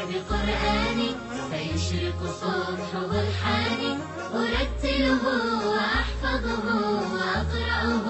بدرب قرآني، فيشرق صبح الحاني. أرتله وأحفظه وأقرأه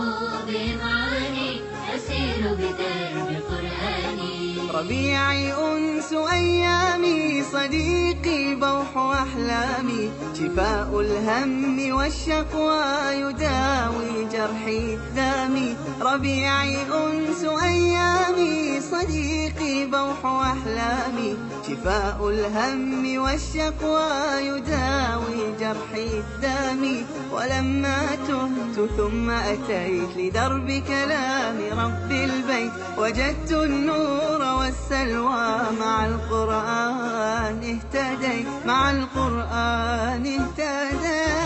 بمعاني، أسير بدرب قرآني. ربيعي أنس أيامي، صديقي بوح أحلامي، شفاء الهم والشقوى يداوي جرحي دامي. ربيعي أنس أيامي، صديقي بوح أحلامي، شفاء الهم والشقوى يداوي جرحي دامي. ولما تهت ثم أتيت لدرب كلام رب البيت، وجدت النور والسلوى مع القرآن اهتديت، مع القرآن اهتديت.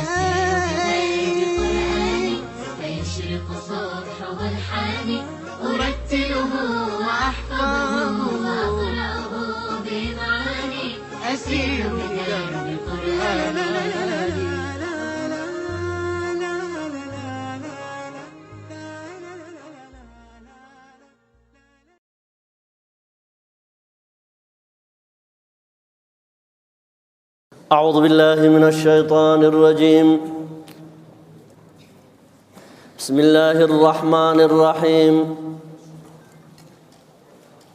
فيشرق صبح الحاني، أرتله وأحفظه وأقرأه بمعاني، أسير بدرب قرآني. أعوذ بالله من الشيطان الرجيم. بسم الله الرحمن الرحيم.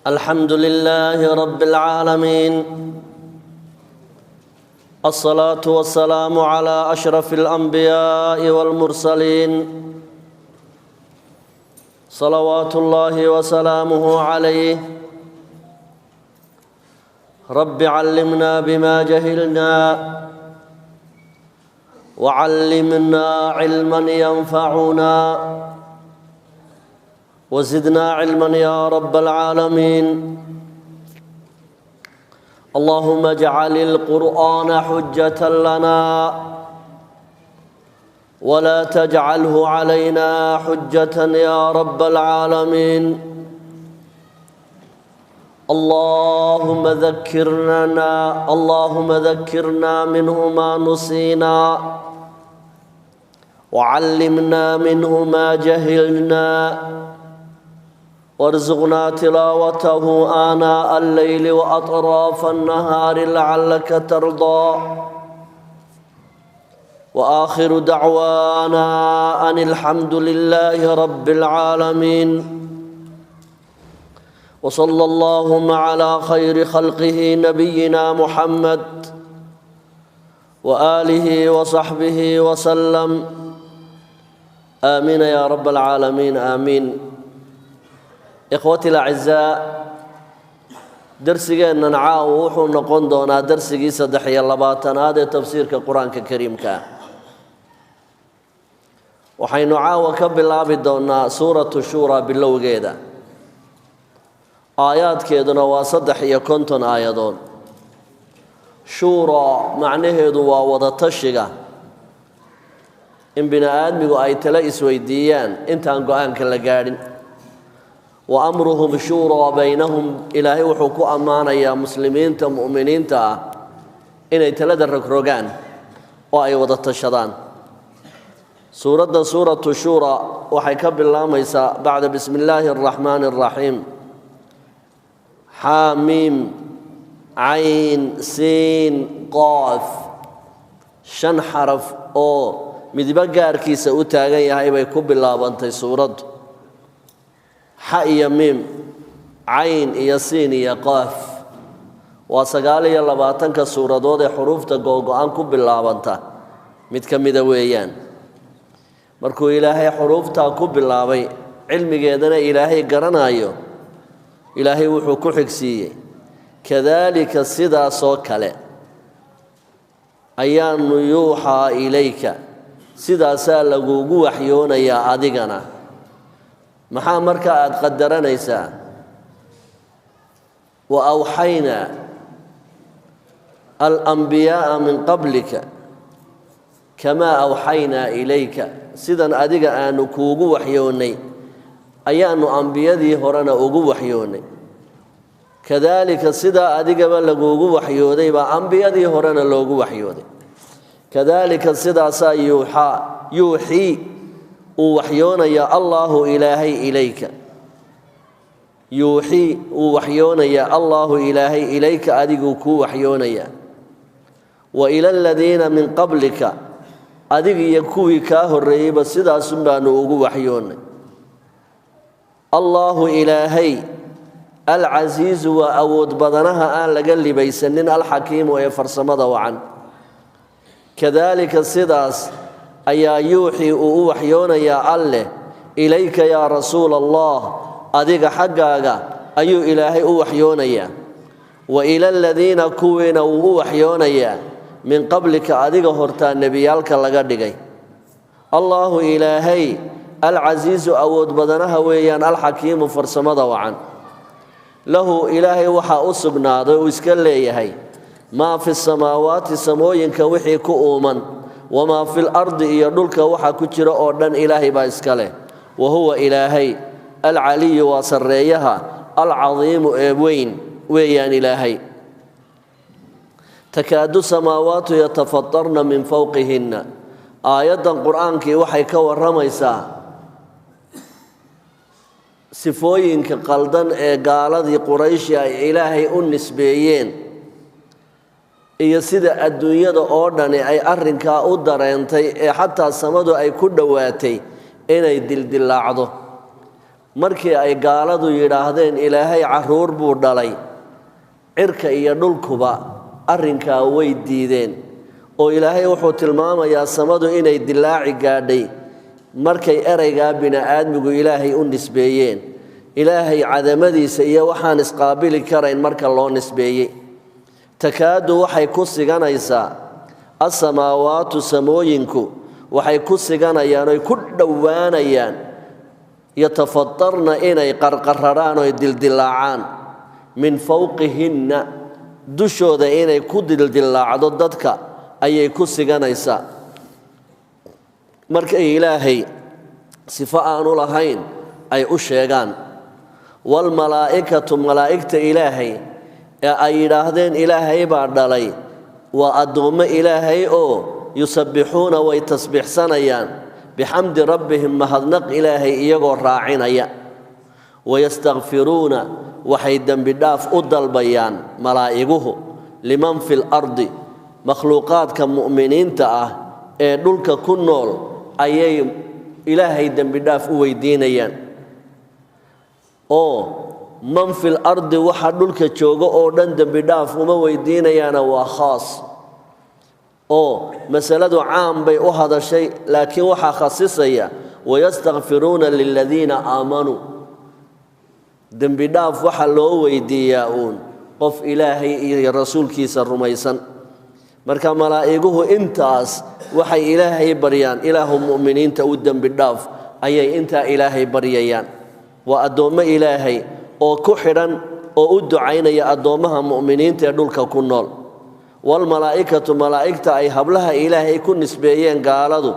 الحمد لله رب العالمين، الصلاة والسلام على أشرف الأنبياء والمرسلين، صلوات الله وسلامه عليه. رب علمنا بما جهلنا، وعلمنا علما ينفعنا، وزدنا علما يا رب العالمين. اللهم اجعل القرآن حجة لنا ولا تجعله علينا حجة يا رب العالمين. اللهم ذكرنا، اللهم ذكرنا منه ما نسينا، وعلمنا منه ما جهلنا، وارزقنا تلاوته آناء الليل وأطراف النهار لعلك ترضى. وآخر دعوانا أن الحمد لله رب العالمين. وصلى اللهم على خير خلقه نبينا محمد وآله وصحبه وسلم. آمين يا رب العالمين، آمين. إخوتي الأعزاء، درسigeennan caawa wuxuu noqon doonaa darsigii 23aad ee tafsiirka Qur-aanka Kariimka. Waxaynu caawa ka bilaabi doonaa suuratu Shuura bilowgeeda. Aayaadkeeduna waa 53 aayadood. Shuura macnaheedu waa wadatashiga, in bini aadmigu ay tala isweydiiyaan intaan go-aanka la gaadhin. Wa amruhum shuuraa baynahum, Ilaahay wuxuu ku ammaanayaa muslimiinta mu'miniinta ah inay talada rogrogaan oo ay wada tashadaan. Suuradda suuratu Shuura waxay ka bilaamaysaa bacda bismi illaahi araxmaani araxiim. Xaamiim cayn siin qaaf, 5 xaraf oo midba gaarkiisa u taagan yahay bay ku bilaabantay suuraddu. Xa iyo miim, cayn iyo siin iyo qaaf, waa 29ka suuradood ee xuruufta googo-an ku bilaabanta mid ka mida weeyaan. Markuu Ilaahay xuruuftaa ku bilaabay, cilmigeedana Ilaahay garanayo, Ilaahay wuxuu ku xigsiiyey kadaalika, sidaasoo kale ayaanu yuuxaa ilayka, sidaasaa lagugu waxyoonayaa adigana. Maxaa marka aada qadaranaysaa? Wa awxaynaa alambiyaaa min qablika kamaa awxaynaa ilayka, sidan adiga aanu kuugu waxyoonnay ayaanu ambiyadii horena ugu waxyoonnay. Kadaalika, sidaa adigaba laguugu waxyooday baa ambiyadii horena loogu waxyooday. Kadaalika, sidaasaa yuuxaa, yuuxii, uu waxyoonaya Allaahu, Ilaahay, ilayka. Yuuxii wuu waxyoonayaa Allaahu Ilaahay ilayka adiguu kuu waxyoonayaa, wa ila aladiina min qablika adig iyo kuwii kaa horreeyeyba sidaasun baanu ugu waxyoonnay. Allaahu Ilaahay alcasiizu waa awood badanaha aan laga libaysanin, alxakiimu ee farsamada wacan. Kadaalika sidaas ayaa yuuxii uu u waxyoonayaa Alleh ilayka yaa rasuula Allah, adiga xaggaaga ayuu Ilaahay u waxyoonayaa, wa ila aladiina kuwiina wuu u waxyoonayaa min qablika adiga hortaa nebiyaalka laga dhigay. Allaahu Ilaahay alcasiizu awood badanaha weeyaan, alxakiimu farsamada wacan. Lahu Ilaahay waxaa u sugnaaday uu iska leeyahay maa fi samaawaati samooyinka wixii ku uuman, wamaa fil ardi iyo dhulka waxa ku jira oo dhan Ilaahay baa iska leh. Wa huwa Ilaahay alcaliyu waa sarreeyaha, alcadiimu ee weyn weeyaan Ilaahay. Takaadu samaawaatu yatafatarna min fowqihinna. Aayaddan qur-aankii waxay ka warramaysaa sifooyinka qaldan ee gaaladii Qurayshi ay Ilaahay u nisbeeyeen iyo sida adduunyada oo dhani ay arrinkaa u dareentay ee xataa samadu ay ku dhowaatay inay dildillaacdo markii ay gaaladu yidhaahdeen Ilaahay carruur buu dhalay. Cirka iyo dhulkuba arrinkaa way diideen, oo Ilaahay wuxuu tilmaamayaa samadu inay dilaaci gaadhay markay ereygaa bini-aadmigu Ilaahay u nisbeeyeen, Ilaahay cadamadiisa iyo waxaan isqaabili karayn marka loo nisbeeyey. Takaadu waxay ku siganaysaa asamaawaatu samooyinku, waxay ku siganayaan oy ku dhowaanayaan yatafatarna inay qarqararaan oy dildilaacaan, min fowqihinna dushooda inay ku dildilaacdo dadka ayay ku siganaysaa markay Ilaahay sifo aanu lahayn ay u sheegaan. Waalmalaa'ikatu malaa'igta Ilaahay ee ay yidhaahdeen Ilaahay baa dhalay waa addoommo Ilaahay oo yusabbixuuna way tasbiixsanayaan bixamdi rabbihim mahadnaq Ilaahay iyagoo raacinaya, wayastakfiruuna waxay dembi dhaaf u dalbayaan malaa'iguhu liman fi lardi makhluuqaadka mu'miniinta ah ee dhulka ku nool ayay Ilaahay dembi dhaaf u weydiinayaan. Oo man fil ardi waxa dhulka jooga oo dhan dembi dhaaf uma weydiinayaana, waa khaas oo masaladu caam bay u hadashay, laakiin waxaa khasisaya wayastakfiruuna liladiina aamanuu. Dembi dhaaf waxa loo weydiiyaa uun qof Ilaahay iyo rasuulkiisa rumaysan. Marka malaa'iguhu intaas waxay Ilaahay baryaan, Ilaahu mu'miniinta u dembi dhaaf ayay intaa Ilaahay baryayaan. Waa addoommo Ilaahay oo ku xidhan oo u ducaynaya addoommaha mu'miniinta ee dhulka ku nool. Waalmalaa'ikatu malaa'igta ay hablaha Ilaahay ku nisbeeyeen gaaladu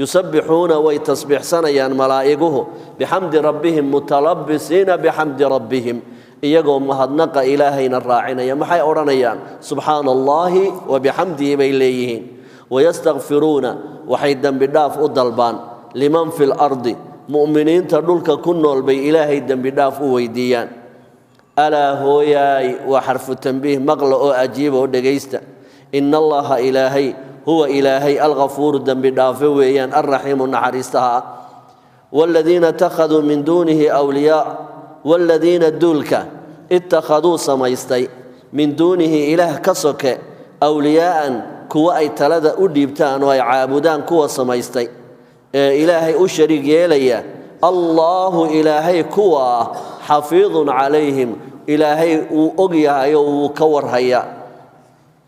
yusabbixuuna way tasbiixsanayaan malaa'iguhu bixamdi rabbihim mutalabisiina bixamdi rabbihim iyagoo mahadnaqa Ilaahayna raacinaya. Maxay odhanayaan? Subxaana Allaahi wa bixamdihi bay leeyihiin. Wayastakfiruuna waxay dembi dhaaf u dalbaan liman fi lardi mu'miniinta dhulka ku nool bay Ilaahay dembi dhaaf u weydiiyaan. Alaa hooyaay, waa xarfu tanbiih, maqla oo ajiiba oo dhegaysta. Ina Allaha Ilaahay huwa Ilaahay alghafuuru dembi dhaafe weeyaan, alraxiimu naxariistaha ah. Waaladiina ittakhaduu min duunihi awliyaa, waaladiina duulka ittakhaduu samaystay min duunihi Ilaah ka soke awliyaa'an kuwa ay talada u dhiibtaan oo ay caabudaan kuwa samaystay ee Ilaahay u shariig yeelaya, Allaahu Ilaahay kuwa xafiidun calayhim, Ilaahay wuu og yahay oo wuu ka warhayaa,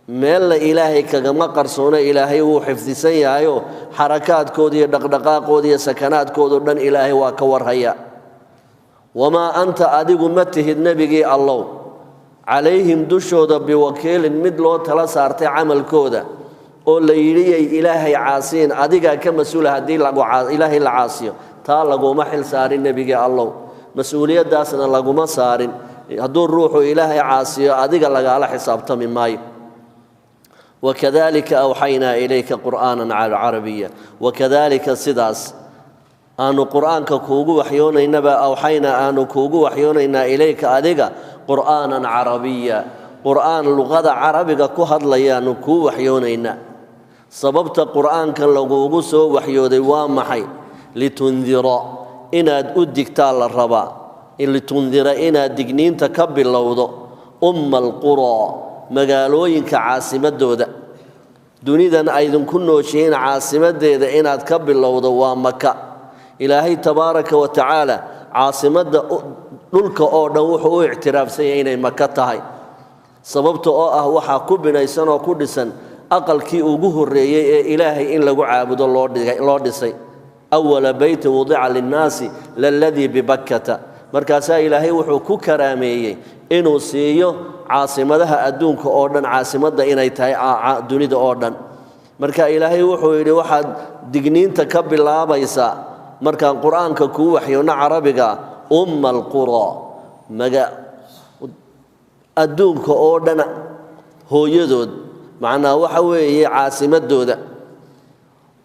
meelna Ilaahay kagama qarsoono. Ilaahay wuu xifdisan yahayoo xarakaadkooda iyo dhaqdhaqaaqooda iyo sakanaadkoodao dhan Ilaahay waa ka warhayaa. Wamaa anta adigu ma tihid nebigii Allow calayhim dushooda biwakiilin mid loo tala saartay camalkooda oo la yidhiyay Ilaahay caasiyin adigaa ka mas-uula haddii Ilaahay la caasiyo, taa laguma xil saarin nebigii Allow, mas-uuliyaddaasna laguma saarin. Hadduu ruuxu Ilaahay caasiyo adiga lagaala xisaabtami maayo. Wakadalika awxaynaa ilayka qur'aanan carabiya, wakadalika sidaas. Aanu qur'aanka kuugu waxyoonaynaba, awxaynaa aanu kuugu waxyoonaynaa ilayka adiga qur'aanan carabiya, qur'aan luqada carabiga ku hadlayaanu kuu waxyoonaynaa. Sababta qur'aankan laguugu soo waxyooday waa maxay? Litundira, inaad u digtaa la rabaa. Litundira, inaad digniinta ka bilowdo umma alquraa, magaalooyinka caasimadooda. Dunidan aydinku nooshihiin caasimadeeda inaad ka bilowdo waa Maka. Ilaahay tabaaraka wa tacaala caasimadda dhulka oo dhan wuxuu u ictiraafsan yahay inay Maka tahay, sababta oo ah waxaa ku binaysan oo ku dhisan aqalkii ugu horreeyey ee Ilaahay in lagu caabudo loo dhisay, awala beytin wudica linnaasi laladii bibakkata. Markaasaa Ilaahay wuxuu ku karaameeyey inuu siiyo caasimadaha adduunka oo dhan caasimadda inay tahay dunida oo dhan. Marka Ilaahay wuxuu yidhi, waxaad digniinta ka bilaabaysaa markaan qur-aanka kuu waxyoonno carabiga umma alquraa, maga adduunka oo dhan hooyadood, macnaa waxa weeye caasimadooda,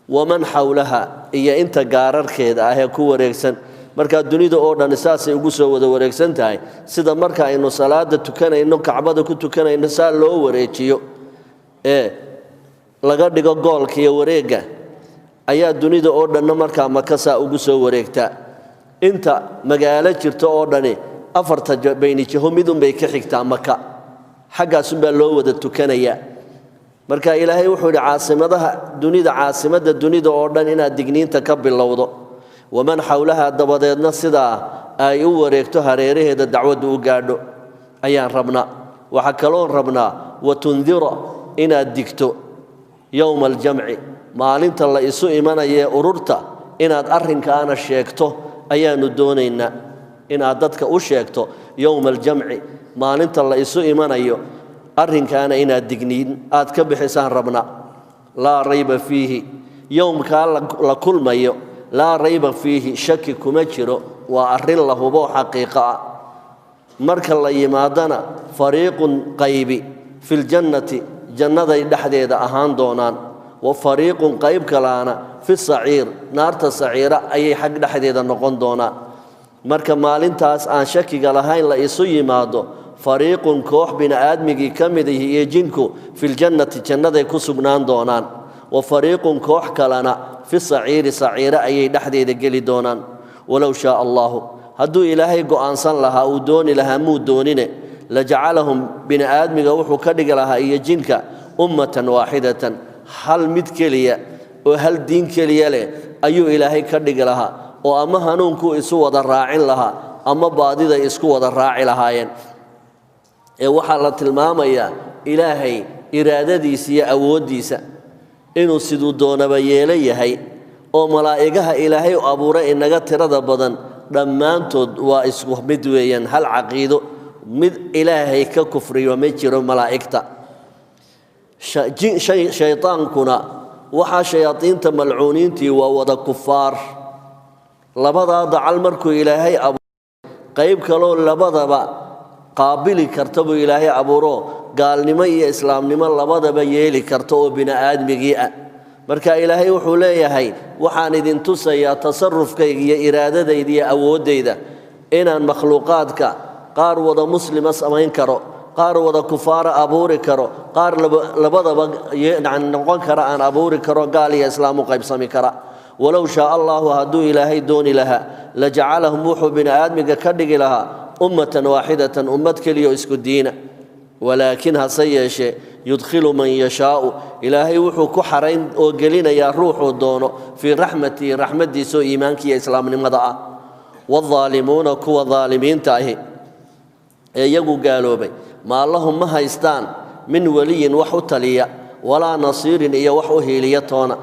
waman xawlaha, iyo inta gaararkeeda ah ee ku wareegsan. Markaa dunida oo dhan saasay ugu soo wada wareegsan tahay, sida marka aynu salaada tukanayno Kacbada ku tukanayno saa loo wareejiyo ee laga dhigo goolka iyo wareegga, ayaa dunida oo dhanna markaa Maka saa ugu soo wareegtaa. Inta magaalo jirta oo dhani afarta baynijaho midunbay ka xigtaa Maka, xaggaasunbaa loo wada tukanayaa. Marka Ilaahay wuxuu yidhi, caasimadaha dunida, caasimadda dunida oo dhan inaad digniinta ka bilowdo, waman xawlaha, dabadeedna sidaa ay u wareegto hareeraheeda dacwaddu u gaadho ayaan rabnaa. Waxaa kaloon rabnaa watundira, inaad digto yowma aljamci, maalinta la isu imanayee ururta, inaad arrinkaana sheegto ayaanu doonaynaa, inaad dadka u sheegto yowma aljamci, maalinta la isu imanayo, arrinkaana inaad digniin aad ka bixisaan rabnaa. Laa rayba fiihi, yowmkaa la kulmayo, laa rayba fiihi, shaki kuma jiro, waa arrin la hubo xaqiiqo ah. Marka la yimaadana fariiqun, qaybi, filjannati, jannaday dhexdeeda ahaan doonaan, wa fariiqun, qayb kalaana, fi saciir, naarta saciira ayay xag dhexdeeda noqon doonaan. Marka maalintaas aan shakiga lahayn la isu yimaado, fariiqun, koox bini'aadmigii ka mid ihi iyo jinku, filjannati, jannaday ku sugnaan doonaan, wa fariiqun, koox kalena, fi saciiri, saciire ayay dhexdeeda geli doonaan. Walow shaa Allaahu, hadduu Ilaahay go'aansan lahaa, uu dooni lahaa, muu doonine, lajacalahum, bini'aadmiga wuxuu ka dhigi lahaa iyo jinka, ummatan waaxidatan, hal mid keliya oo hal diin keliya leh ayuu Ilaahay ka dhigi lahaa, oo ama hanuunkuu isu wada raacin lahaa ama baadiday isku wada raaci lahaayeen. Ee waxaa la tilmaamayaa Ilaahay iraadadiisa iyo awooddiisa inuu siduu doonaba yeelo yahay, oo malaa'igaha Ilaahay u abuuray inaga tirada badan dhammaantood waa isku mid weeyaan, hal caqiido, mid Ilaahay ka kufriyo ma jiro malaa'igta. Shaytaankuna waxaa shayaadiinta malcuuniintii waa wada kufaar. Labadaa dacal markuu Ilaahay abuuray, qayb kaloo labadaba qaabili karta buu Ilaahay abuuro, gaalnimo iyo islaamnimo labadaba yeeli karta oo bini'aadmigii ah. Marka Ilaahay wuxuu leeyahay, waxaan idin tusayaa tasarufkayga iyo iraadadayda iyo awooddayda, inaan makhluuqaadka qaar wada muslima samayn karo, qaar wada kufaara abuuri karo, qaar labadaba noqon kara aan abuuri karo, gaal iyo islaam u qaybsami kara. Walow shaa Allaahu, hadduu Ilaahay dooni lahaa, lajacalahum, wuxuu bini'aadmiga ka dhigi lahaa, ummatan waaxidatan, ummad keliya oo isku diina. Walaakin, hase yeeshee, yudkhilu man yashaau, Ilaahay wuxuu ku xarayn oo gelinayaa ruuxuu doono, fii raxmatihi, raxmaddiisa oo iimaanka iyo islaamnimada ah. Waadaalimuuna, kuwa daalimiinta ahi ee iyagu gaaloobay, maa lahum, ma haystaan, min weliyin, wax u taliya, walaa nasiirin, iyo wax u hiiliya toona.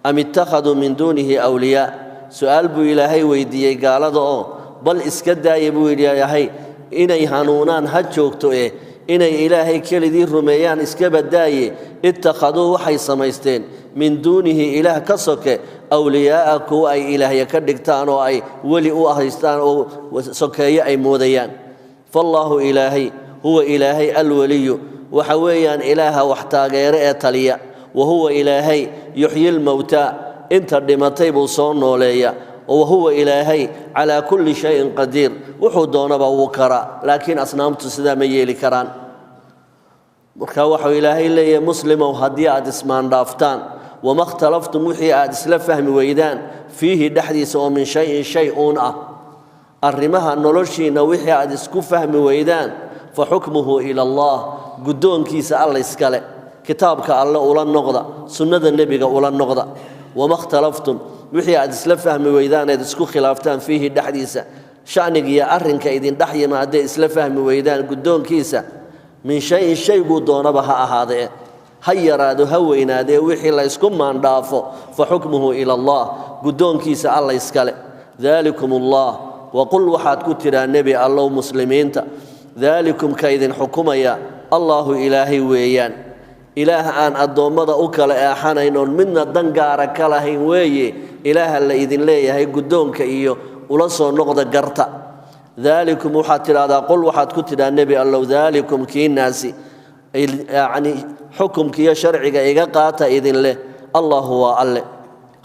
Am ittakhaduu min duunihi awliyaa? Su-aal buu Ilaahay weydiiyey gaalada, oo bal iska daaya buu yidhi yahay inay hanuunaan ha joogto eh, inay Ilaahay kelidii rumeeyaan iska badaaye, ittakhaduu, waxay samaysteen, min duunihi, Ilaah ka soke, awliyaa'a, kuwa ay ilaahya ka dhigtaan oo ay weli u haystaan oo sokeeyo ay moodayaan. Faallaahu, Ilaahay, huwa Ilaahay alweliyu, waxa weeyaan Ilaaha wax taageere ee taliya. Wa huwa Ilaahay yuxyi lmowtaa, inta dhimatay buu soo nooleeya. Oo wahuwa Ilaahay calaa kulli shayin qadiir, wuxuu doonaba wuu karaa, laakiin asnaamtu sidaa ma yeeli karaan. Marka waxuu Ilaahay leeyahay: muslimow, haddii aad ismaandhaaftaan, wama اkhtalaftum, wixii aad isla fahmi weydaan, fiihi dhexdiisa oo min shayin shay uun ah, arrimaha noloshiinna wixii aad isku fahmi weydaan, fa xukmuhu ila Allah, guddoonkiisa Alla iskale, kitaabka Alle ula noqda, sunnada Nebiga ula noqda. Wama اkhtalaftum, wixii aad isla fahmi weydaan eed isku khilaaftaan, fiihi dhexdiisa, shaniga iyo arrinka idin dhex yimaadee isla fahmi weydaan, guddoonkiisa, min shayin shayguu doonaba ha ahaadee, ha yaraado ha weynaadee, wixii la ysku maandhaafo, fa xukmuhu ila Allah, guddoonkiisa Alla iskale. Daalikum Allah. Waqul, waxaad ku tidhaa, Nebi Allow, muslimiinta: daalikum, ka idin xukumaya, Allaahu, Ilaahay weeyaan. Ilaah aan addoommada u kala eexanayn oon midna dan gaara ka lahayn weeye Ilaaha la idin leeyahay guddoonka iyo ula soo noqda garta. Daalikum, waxaad tidhahdaa, qul, waxaad ku tidhaa, Nebi Allow, daalikum, kiinaasi, yacni xukumka iyo sharciga iga qaata idin leh, Allahu, waa Alle,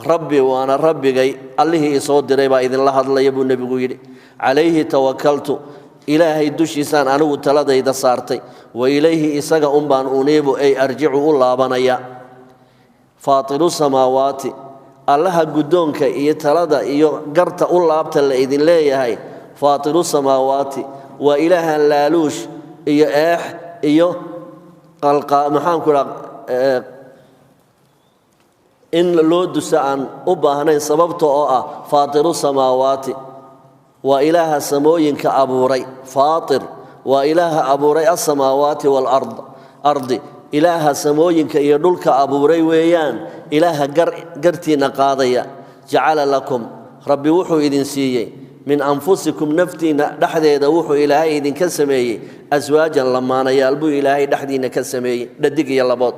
Rabbi, waana Rabbigay, Allihii isoo diray baa idinla hadlaya, buu Nebigu yidhi. Calayhi tawakaltu, Ilaahay dushiisaan anigu taladayda saartay, wa ilayhi, isaga unbaan, uniibu ay arjicu, u laabanaya. Faatiru samaawaati, Allaha guddoonka iyo talada iyo garta u laabta la idin leeyahay, faatiru samaawaati, waa Ilaahan laaluush iyo eex iyo maxaanku idhaa in loo dusa aan u baahnayn, sababta oo ah faatiru samaawaati waa Ilaaha samooyinka abuuray. Faatir waa Ilaaha abuuray asamaawaati waalard ardi, Ilaaha samooyinka iyo dhulka abuuray weeyaan Ilaaha gartiinna qaadaya. Jacala lakum, Rabbi wuxuu idin siiyey, min anfusikum, naftiinna dhexdeeda wuxuu Ilaahay idinka sameeyey, aswaajan, lamaanayaal buu Ilaahay dhexdiinna ka sameeyey, dhadig iyo labood.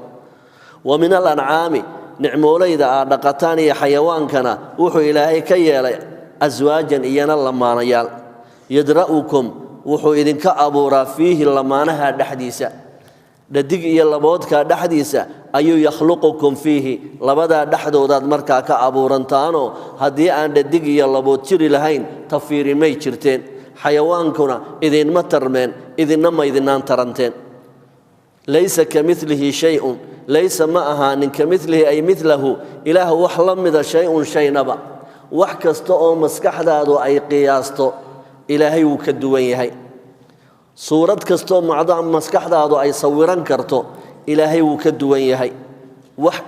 Wa min alancaami, nicmoolayda aad dhaqataan iyo xayawaankana wuxuu Ilaahay ka yeelay aswaajan, iyana lamaanayaal. Yadra'ukum, wuxuu idinka abuuraa, fiihi, lamaanaha dhexdiisa, dhadig iyo laboodkaa dhexdiisa ayuu, yakhluqukum fiihi, labadaa dhexdoodaad markaa ka abuurantaanoo haddii aan dhadig iyo labood jiri lahayn, tafiiri may jirteen, xayawaankuna idinma tarmeen, idinna ma idinaan taranteen. Laysa ka milihi shayun, laysa ma ahaanin, ka milihi ay milahu, Ilaah wax la mida, shay-un shaynaba. Wax kasta oo maskaxdaadu ay qiyaasto Ilaahay wuu ka duwan yahay. Suurad kastaoo maskaxdaadu ay sawiran karto Ilaahay wuu ka duwan yahay. Wax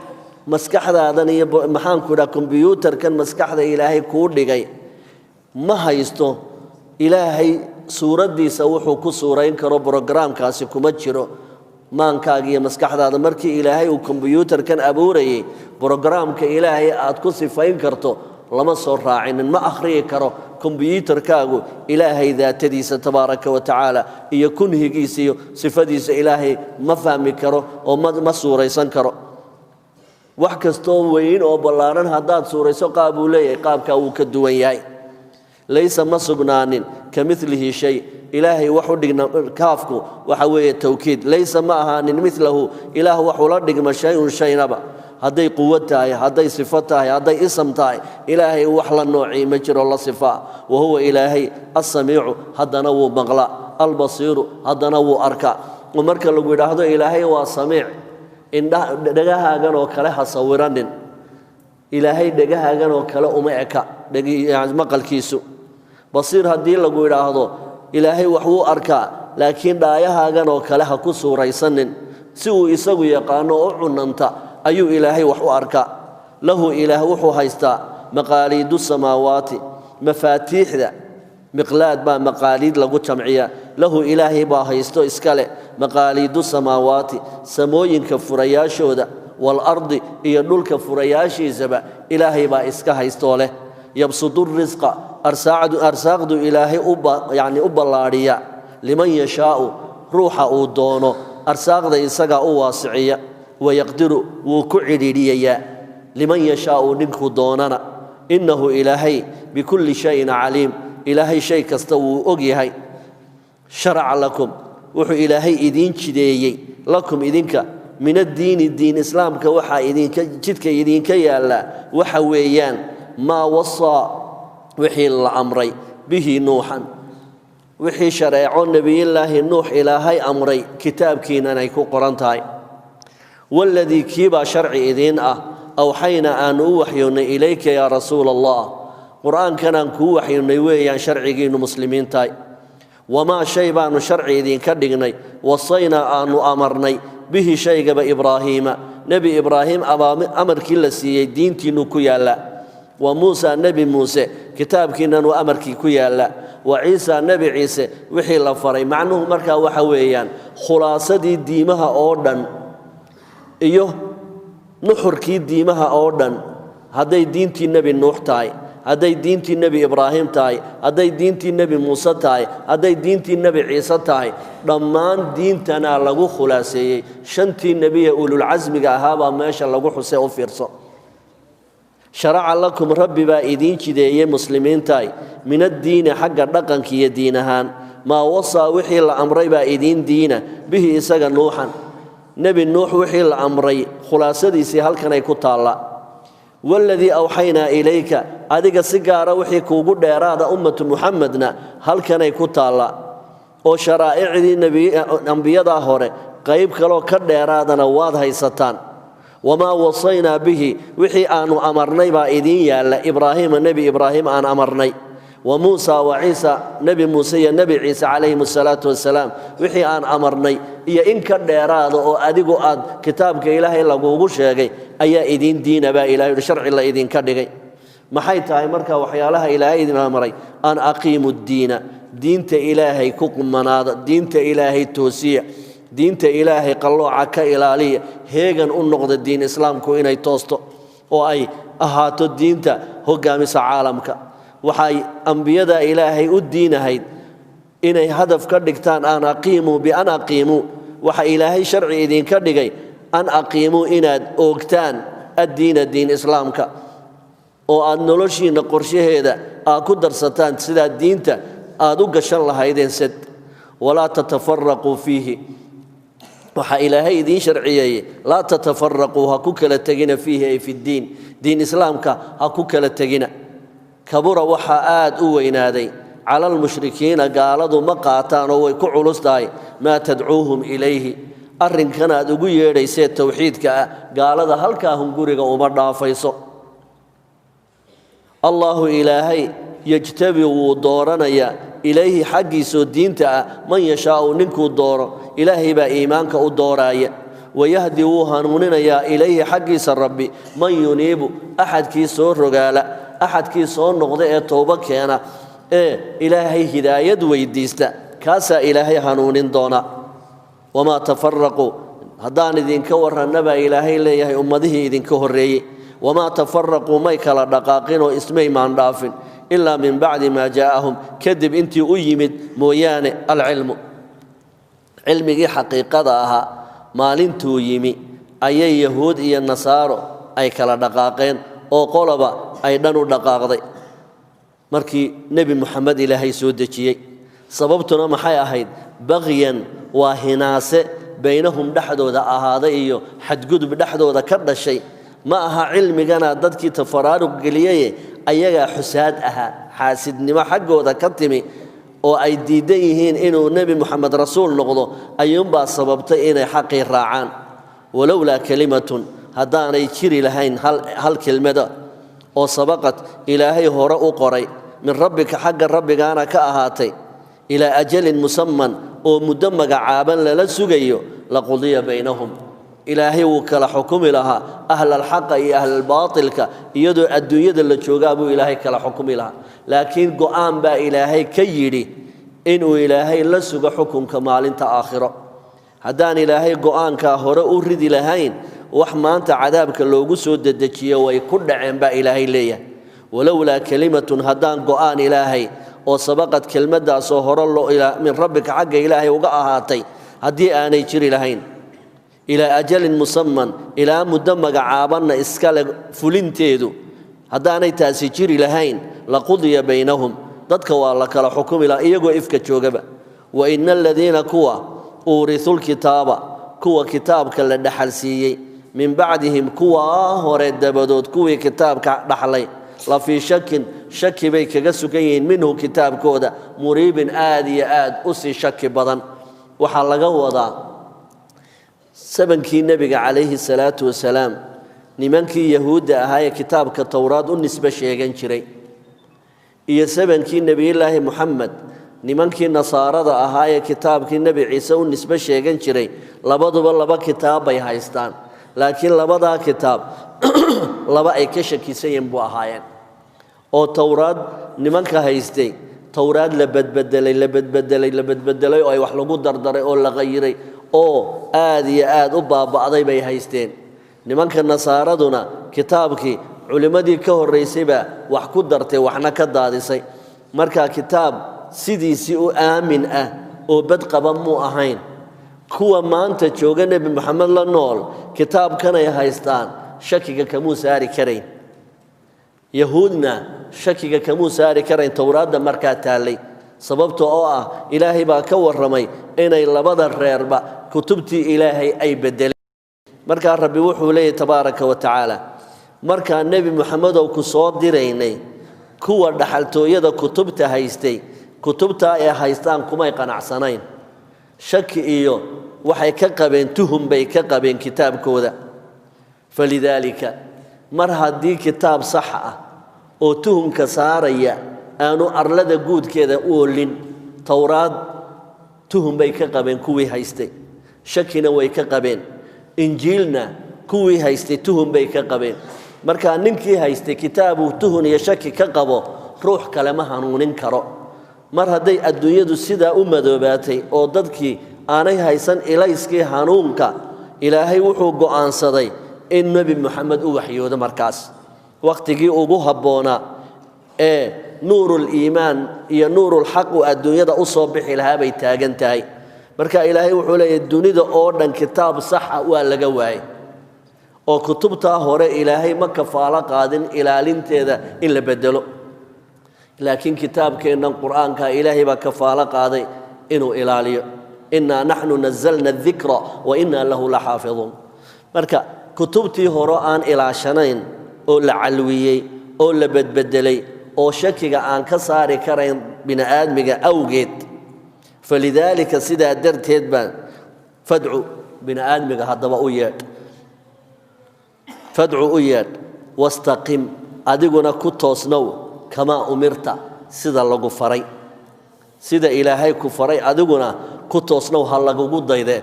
maskaxdaadan iyo maxaanku idhaha kombyuutarkan maskaxda Ilaahay kuu dhigay ma haysto. Ilaahay suuraddiisa wuxuu ku suurayn karo brogaraamkaasi kuma jiro maankaaga iyo maskaxdaada. Markii Ilaahay uu kombyuutarkan abuurayey, brogaraamka Ilaahay aad ku sifayn karto lama soo raacinin. Ma akhriyi karo kombyuutarkaagu Ilaahay daatadiisa tabaaraka wa tacaala iyo kunhigiisa iyo sifadiisa. Ilaahay ma fahmi karo oo ma suuraysan karo. Wax kastoo weyn oo ballaaran haddaad suurayso, qaab uu leeyahay, qaabkaa wuu ka duwan yahay. Laysa ma sugnaanin, ka milihi shay, Ilaahay wax u dhigna. Kaafku waxa weeye tawkiid. Laysa ma ahaanin, milahu, Ilaah wax ula dhigma, shay-un shaynaba. Hadday quwo tahay, hadday sifo tahay, hadday isam tahay, Ilaahay wax la noocii ma jiro la sifaa. Wa huwa Ilaahay assamiicu, haddana wuu maqlaa, albasiiru, haddana wuu arkaa. Oo marka lagu yidhaahdo Ilaahay waa samiic, indha dhegahaagan oo kale ha sawiranin. Ilaahay dhegahaagan oo kale uma eka maqalkiisu. Basiir haddii lagu yidhaahdo Ilaahay wax wuu arkaa, laakiin dhaayahaagan oo kale ha ku suuraysanin. Si uu isagu yaqaano oo u cunanta ayuu Ilaahay wax u arkaa. Lahu, Ilaah wuxuu haystaa, maqaaliidu samaawaati, mafaatiixda, miqlaad baa maqaaliid lagu jamciyaa. Lahu, Ilaahay baa haysto iskale, maqaaliidu samaawaati, samooyinka furayaashooda, waalardi, iyo dhulka furayaashiisaba Ilaahay baa iska haystoo leh. Yabsudu risqa, arsaaqdu Ilaahay yani u ballaadhiya, liman yashaau, ruuxa uu doono arsaaqda isagaa u waasiciya, wayaqdiru, wuu ku cidhiidhiyayaa, liman yashaau, ninkuu doonana. Innahu, Ilaahay, bikulli shayin caliim, Ilaahay shay kasta wuu og yahay. Sharaca lakum, wuxuu Ilaahay idiin jideeyey, lakum, idinka, min addiini, diin islaamka, waxaa idinka jidka idinka yaallaa waxa weeyaan maa wasaa Wixii la amray bihi Nuuxan, wixii shareeco nebiyullaahi Nuux Ilaahay amray, kitaabkiinan ay ku qoran tahay. Waladii kiibaa sharci idiin ah awxayna aanu u waxyoonnay ilayka yaa rasuula Allah, qur-aankanaan kuu waxyoonnay weeyaan sharcigiinnu muslimiintahay. Wamaa shay baanu sharci idinka dhignay wasaynaa aanu amarnay bihi shaygaba Ibraahiima, nebi Ibraahim amarkii la siiyey diintiinnu ku yaalla, wa Muusa, nebi Muuse kitaabkiinnanu amarkii ku yaalla, wa Ciisa, nebi Ciise wixii la faray. Macnuhu markaa waxa weeyaan khulaasadii diimaha oo dhan iyo nuxurkii diimaha oo dhan, hadday diintii nebi Nuux tahay, hadday diintii nebi Ibraahim tahay, hadday diintii nebi Muuse tahay, hadday diintii nebi Ciise tahay, dhammaan diintanaa lagu khulaaseeyey. Shantii nebiye ululcasmiga ahaabaa meesha lagu xusee. U fiirso: sharaca lakum, Rabbi baa idiin jideeyey muslimiintahay, min addiini, xagga dhaqanka iyo diin ahaan, maa wasaa, wixii la amray baa idiin diina, bihi isaga Nuuxan, nebi Nuux wixii la amray khulaasadiisii halkanay ku taallaa. Waladii awxaynaa ilayka, adiga si gaara wixii kuugu dheeraada ummatu Muxamedna halkanay ku taallaa, oo sharaa'icdii ambiyadaa hore qayb kaloo ka dheeraadana waad haysataan. Wamaa wasaynaa bihi, wixii aanu amarnay baa idiin yaalla, Ibraahiima, nebi Ibraahim aan amarnay, wa Muusa wa Ciisa, nebi Muuse iyo nebi Ciise calayhim asalaatu wasalaam wixii aan amarnay iyo in ka dheeraada oo adigu aad kitaabka Ilaahay laguugu sheegay ayaa idiin diina baa Ilahay yidhi, sharci la idinka dhigay. Maxay tahay marka waxyaalaha Ilaahay idin amray? An aqiimu ddiina, diinta Ilaahay ku qumanaada, diinta Ilaahay toosiya, diinta Ilaahay qallooca ka ilaaliya, heegan u noqda diin islaamku inay toosto oo ay ahaato diinta hogaamisa caalamka. Waxay ambiyada Ilaahay u diinahayd inay hadaf ka dhigtaan an aqiimuu, bian aqiimuu, waxa Ilaahay sharci idinka dhigay an aqiimuu, inaad oogtaan addiina, diin islaamka, oo aad noloshiinna qorshaheeda aad ku darsataan sidaa diinta aad u gashan lahaydeen sad. Walaa tatafaraquu fiihi, waxaa Ilaahay idiin sharciyeeyey laa tatafaraquu, ha ku kala tegina, fiihi ay fi ddiin, diin islaamka ha ku kala tegina. Kabura, waxaa aad u weynaaday, cala almushrikiina, gaaladu ma qaataan oo way ku culus tahay, maa tadcuuhum ilayhi, arrinkan aad ugu yeedhaysee towxiidka ah, gaalada halkaa hunguriga uma dhaafayso. Allaahu, Ilaahay, yejtabi, wuu dooranayaa, ilayhi, xaggiisoo diinta ah, man yashaau, ninkuu dooro Ilaahay baa iimaanka u dooraaya. Wayahdi, wuu hanuuninayaa, ilayhi, xaggiisa Rabbi, man yuniibu, axadkii soo rogaala, axadkii soo noqda ee towbo keena ee Ilaahay hidaayad weydiista, kaasaa Ilaahay hanuunin doona. Wamaa tafaraquu, haddaan idinka warranna baa Ilaahay leeyahay ummadihii idinka horreeyey, wamaa tafaraquu, may kala dhaqaaqinoo ismay maandhaafin, ilaa min bacdi maa jaa'ahum, kadib intii u yimid mooyaane, alcilmu, cilmigii xaqiiqada ahaa maalintuu yimi ayay yahuud iyo nasaaro ay kala dhaqaaqeen oo qoloba ay dhan u dhaqaaqday markii nebi Moxamed Ilaahay soo dejiyey. Sababtuna maxay ahayd? Bakhyan, waa hinaase, baynahum, dhexdooda ahaaday iyo xadgudub dhexdooda ka dhashay. Ma aha cilmigana dadkii tafaraaruq geliyaye, ayagaa xusaad ahaa, xaasidnimo xaggooda ka timi oo ay diidan yihiin inuu nebi Moxamed rasuul noqdo ayuunbaa sababtay inay xaqii raacaan. Walowlaa kelimatun, haddaanay jiri lahayn hal kelmada oo sabaqad, Ilaahay hore u qoray, min rabbika, xagga rabbigaana ka ahaatay, ilaa ajalin musaman, oo muddo magacaaban lala sugayo, laqudiya baynahum, Ilaahay wuu kala xukumi lahaa ahlalxaqa iyo ahlalbaatilka. Iyadoo adduunyada la joogaa buu Ilaahay kala xukumi lahaa, laakiin go'aan baa Ilaahay ka yidhi inuu Ilaahay la sugo xukunka maalinta aakhiro. Haddaan Ilaahay go'aankaa hore u ridi lahayn, wax maanta cadaabka loogu soo dedejiyo way ku dhaceen baa Ilaahay leeyahay. Walowlaa kelimatun, haddaan go'aan Ilaahay oo sabaqad, kelmaddaasoo hore loo min rabbika, xagga Ilaahay uga ahaatay, haddii aanay jiri lahayn, ilaa ajalin musaman, ilaa muddo magacaabanna iskale fulinteedu, haddaanay taasi jiri lahayn, laqudiya baynahum, dadka waa la kala xukumi lahaa iyagoo ifka joogaba. Wa ina aladiina, kuwa, uurisulkitaaba, kuwa kitaabka la dhaxal siiyey, min bacdihim, kuwaa hore dabadood kuwii kitaabka dhaxlay, la fii shakin, Shaki bay kaga sugan yihiin minhu kitaabkooda, muriibin aad iyo aad u sii shaki badan. Waxaa laga wadaa sabankii nebiga calayhi salaatu wasalaam, nimankii yahuudda ahaa ee kitaabka Towraad u nisbe sheegan jiray, iyo sabankii nebiyullaahi Moxamed, nimankii nasaarada ahaa ee kitaabkii Nebi Ciise u nisbe sheegan jiray, labaduba laba kitaab bay haystaan, laakiin labadaa kitaab laba ay ka shakisan yihiin buu ahaayeen. Oo Towraad nimanka haystay, Towraad la badbedelay, la badbedelay, la badbedelay, oo ay wax lagu dardaray oo la qayiray oo aad iyo aad u baaba'day bay haysteen. Nimanka nasaaraduna kitaabkii culimmadii ka horraysay baa wax ku dartay, waxna ka daadisay. Marka kitaab sidiisii u aamin ah oo bad qaba muu ahayn. Kuwa maanta jooga, Nebi Moxamed la nool, kitaabkanay haystaan shakiga kamuu saari karayn. Yahuudna shakiga kamuu saari karayn Towraadda markaa taallay, sababta oo ah Ilaahay baa ka warramay inay labada reerba kutubtii Ilaahay ay beddeleen. Markaa Rabbi wuxuu leeyahy tabaaraka wa tacaala, markaa Nebi Moxamedow ku soo diraynay, kuwa dhaxaltooyada kutubta haystay kutubtaa ay haystaan kumay qanacsanayn. Shaki iyo waxay ka qabeen, tuhum bay ka qabeen kitaabkooda. Falidaalika, mar haddii kitaab sax ah oo tuhumka saaraya aanu arlada guudkeeda u olin, Towraad tuhum bay ka qabeen kuwii haystay, shakina way ka qabeen. Injiilna kuwii haystay tuhum bay ka qabeen. Markaa ninkii haystay kitaabuu tuhun iyo shaki ka qabo, ruux kale ma hanuunin karo. Mar hadday adduunyadu sidaa u madoobaatay oo dadkii aanay haysan ilayskii hanuunka, Ilaahay wuxuu go'aansaday in Nebi Moxamed u waxyoodo. Markaas wakhtigii ugu habboonaa ee nuuruliimaan iyo nuurulxaq uu adduunyada u soo bixi lahaa bay taagan tahay. Marka Ilaahay wuxuu leeyahy, dunida oo dhan kitaab saxa waa laga waayey, oo kutubtaa hore Ilaahay ma kafaalo qaadin ilaalinteeda in la bedelo, laakiin kitaabkeennan Qur'aanka Ilaahay baa kafaalo qaaday inuu ilaaliyo. Innaa naxnu nazalna adikra wa innaa lahu la xaafiduun. Marka kutubtii hore aan ilaashanayn oo la calwiyey oo la bedbedelay oo shakiga aan ka saari karayn bini'aadmiga awgeed, falidaalika, sidaa darteed baan fadcu, bini'aadmiga haddaba u yeedh, fadcu, u yeedh, wastaqim, adiguna ku toosnow, kamaa umirta, sida lagu faray, sida Ilaahay ku faray adiguna ku toosnow, ha lagugu dayde.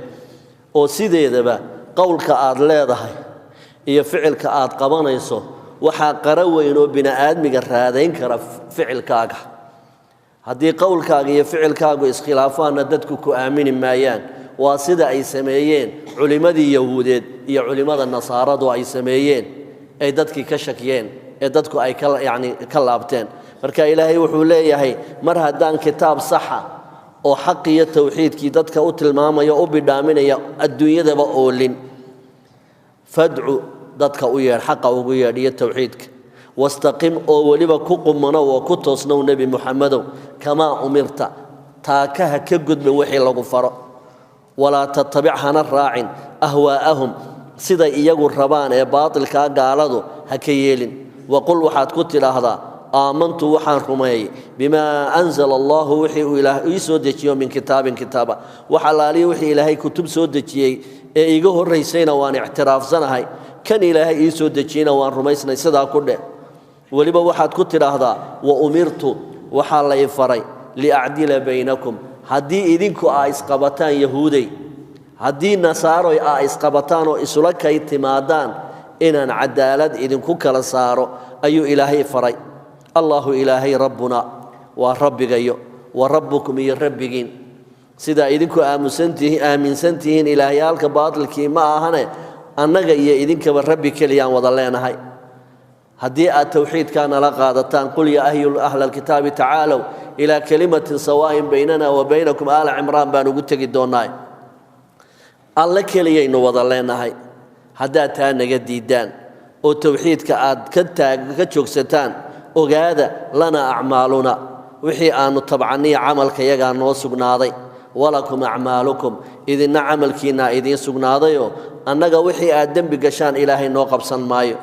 Oo sideedaba qowlka aad leedahay iyo ficilka aad qabanayso waxaa qara weyn oo bini'aadmiga raadayn kara ficilkaaga. Haddii qowlkaaga iyo ficilkaagu iskhilaafaanna, dadku ku aamini maayaan. Waa sida ay sameeyeen culimmadii yahuudeed iyo culimmada nasaaradu ay sameeyeen, ay dadkii ka shakiyeen ee dadku ay ka yacni ka laabteen. Marka Ilaahay wuxuu leeyahay, mar haddaan kitaab saxa oo xaq iyo towxiidkii dadka u tilmaamaya, u bidhaaminaya adduunyadaba oolin, fadcu, dadka u yeedh, xaqa ugu yeedh iyo towxiidka, wastaqim, oo weliba ku qumanow oo ku toosnow, Nebi Muxamedow, kamaa umirta, taakaha ka gudbin wixii lagu faro. Walaa tattabic, hana raacin, ahwaa'ahum, siday iyagu rabaan ee baatilkaa gaaladu ha ka yeelin. Waqul, waxaad ku tidhaahdaa, aamantu, waxaan rumeeyey, bimaa anzala Allahu, wixii uu Ilaah ii soo dejiyo, min kitaabin, kitaaba. Wax allaaliya wixii Ilaahay kutub soo dejiyey ee iiga horraysayna waan ictiraafsanahay, kan Ilaahay ii soo dejiyeyna waan rumaysnay. Sidaa ku dheh. Weliba waxaad ku tidhaahdaa, wa umirtu, waxaa la i faray, liacdila baynakum, haddii idinku aa isqabataan yahuudey, haddii nasaaroy aa isqabataan oo isula kay timaadaan, inaan cadaalad idinku kala saaro ayuu Ilaahay faray. Allaahu, Ilaahay, rabbuna, waa Rabbigayo, wa rabbukum, iyo Rabbigiin. Sidaa idinku aamusantihiin, aaminsan tihiin ilaahyaalka baatilkii ma ahane, annaga iyo idinkaba Rabbi keliyaan wada leenahay haddii aad towxiidkaa nala qaadataan. Qul yaa ahla alkitaabi tacaalow ilaa kalimatin sawaa'in baynana wa baynakum. Aala Cimraan baan ugu tegi doonnaa. Alle keliyaynu wada leenahay. Haddaad taa naga diiddaan oo towxiidka aad ka taag ka joogsataan, ogaada, lanaa acmaaluna, wixii aannu tabcanniyo camalkayagaa noo sugnaaday, walakum acmaalukum, idinna camalkiinnaa idiin sugnaadayoo annaga wixii aad dembi gashaan Ilaahay noo qabsan maayo.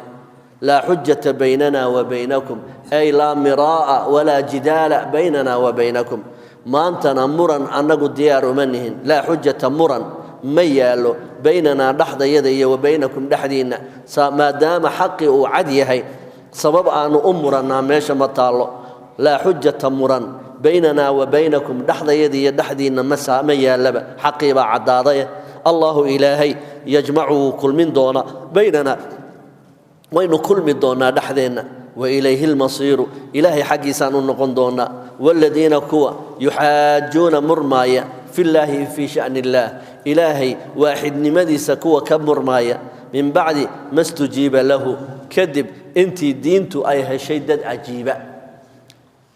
Laa xujata baynana wa baynakum, ay laa miraa'a walaa jidaala baynana wa baynakum. Maantana muran annagu diyaar uma nihin. Laa xujata, muran ma yaallo, baynanaa dhexdayada iyo wa baynakum dhexdiinna, maadaama xaqii uu cad yahay, sabab aanu u murannaa meesha ma taallo. Laa xujata, muran, baynanaa wa baynakum, dhexdayada iyo dhexdiinna ma yaallaba, xaqii baa caddaadaya. Allaahu ilaahay yajmacu, wuu kulmin doonaa, baynanaa, waynu kulmi doonnaa dhexdeenna, wa ilayhi lmasiiru, ilaahay xaggiisaan u noqon doonnaa. Waaladiina kuwa yuxaajuuna murmaaya, fillaahi, fii sha'ni illaah, ilaahay waaxidnimadiisa kuwa ka murmaaya, min bacdi ma stujiiba lahu, kadib intii diintu ay heshay dad cajiiba.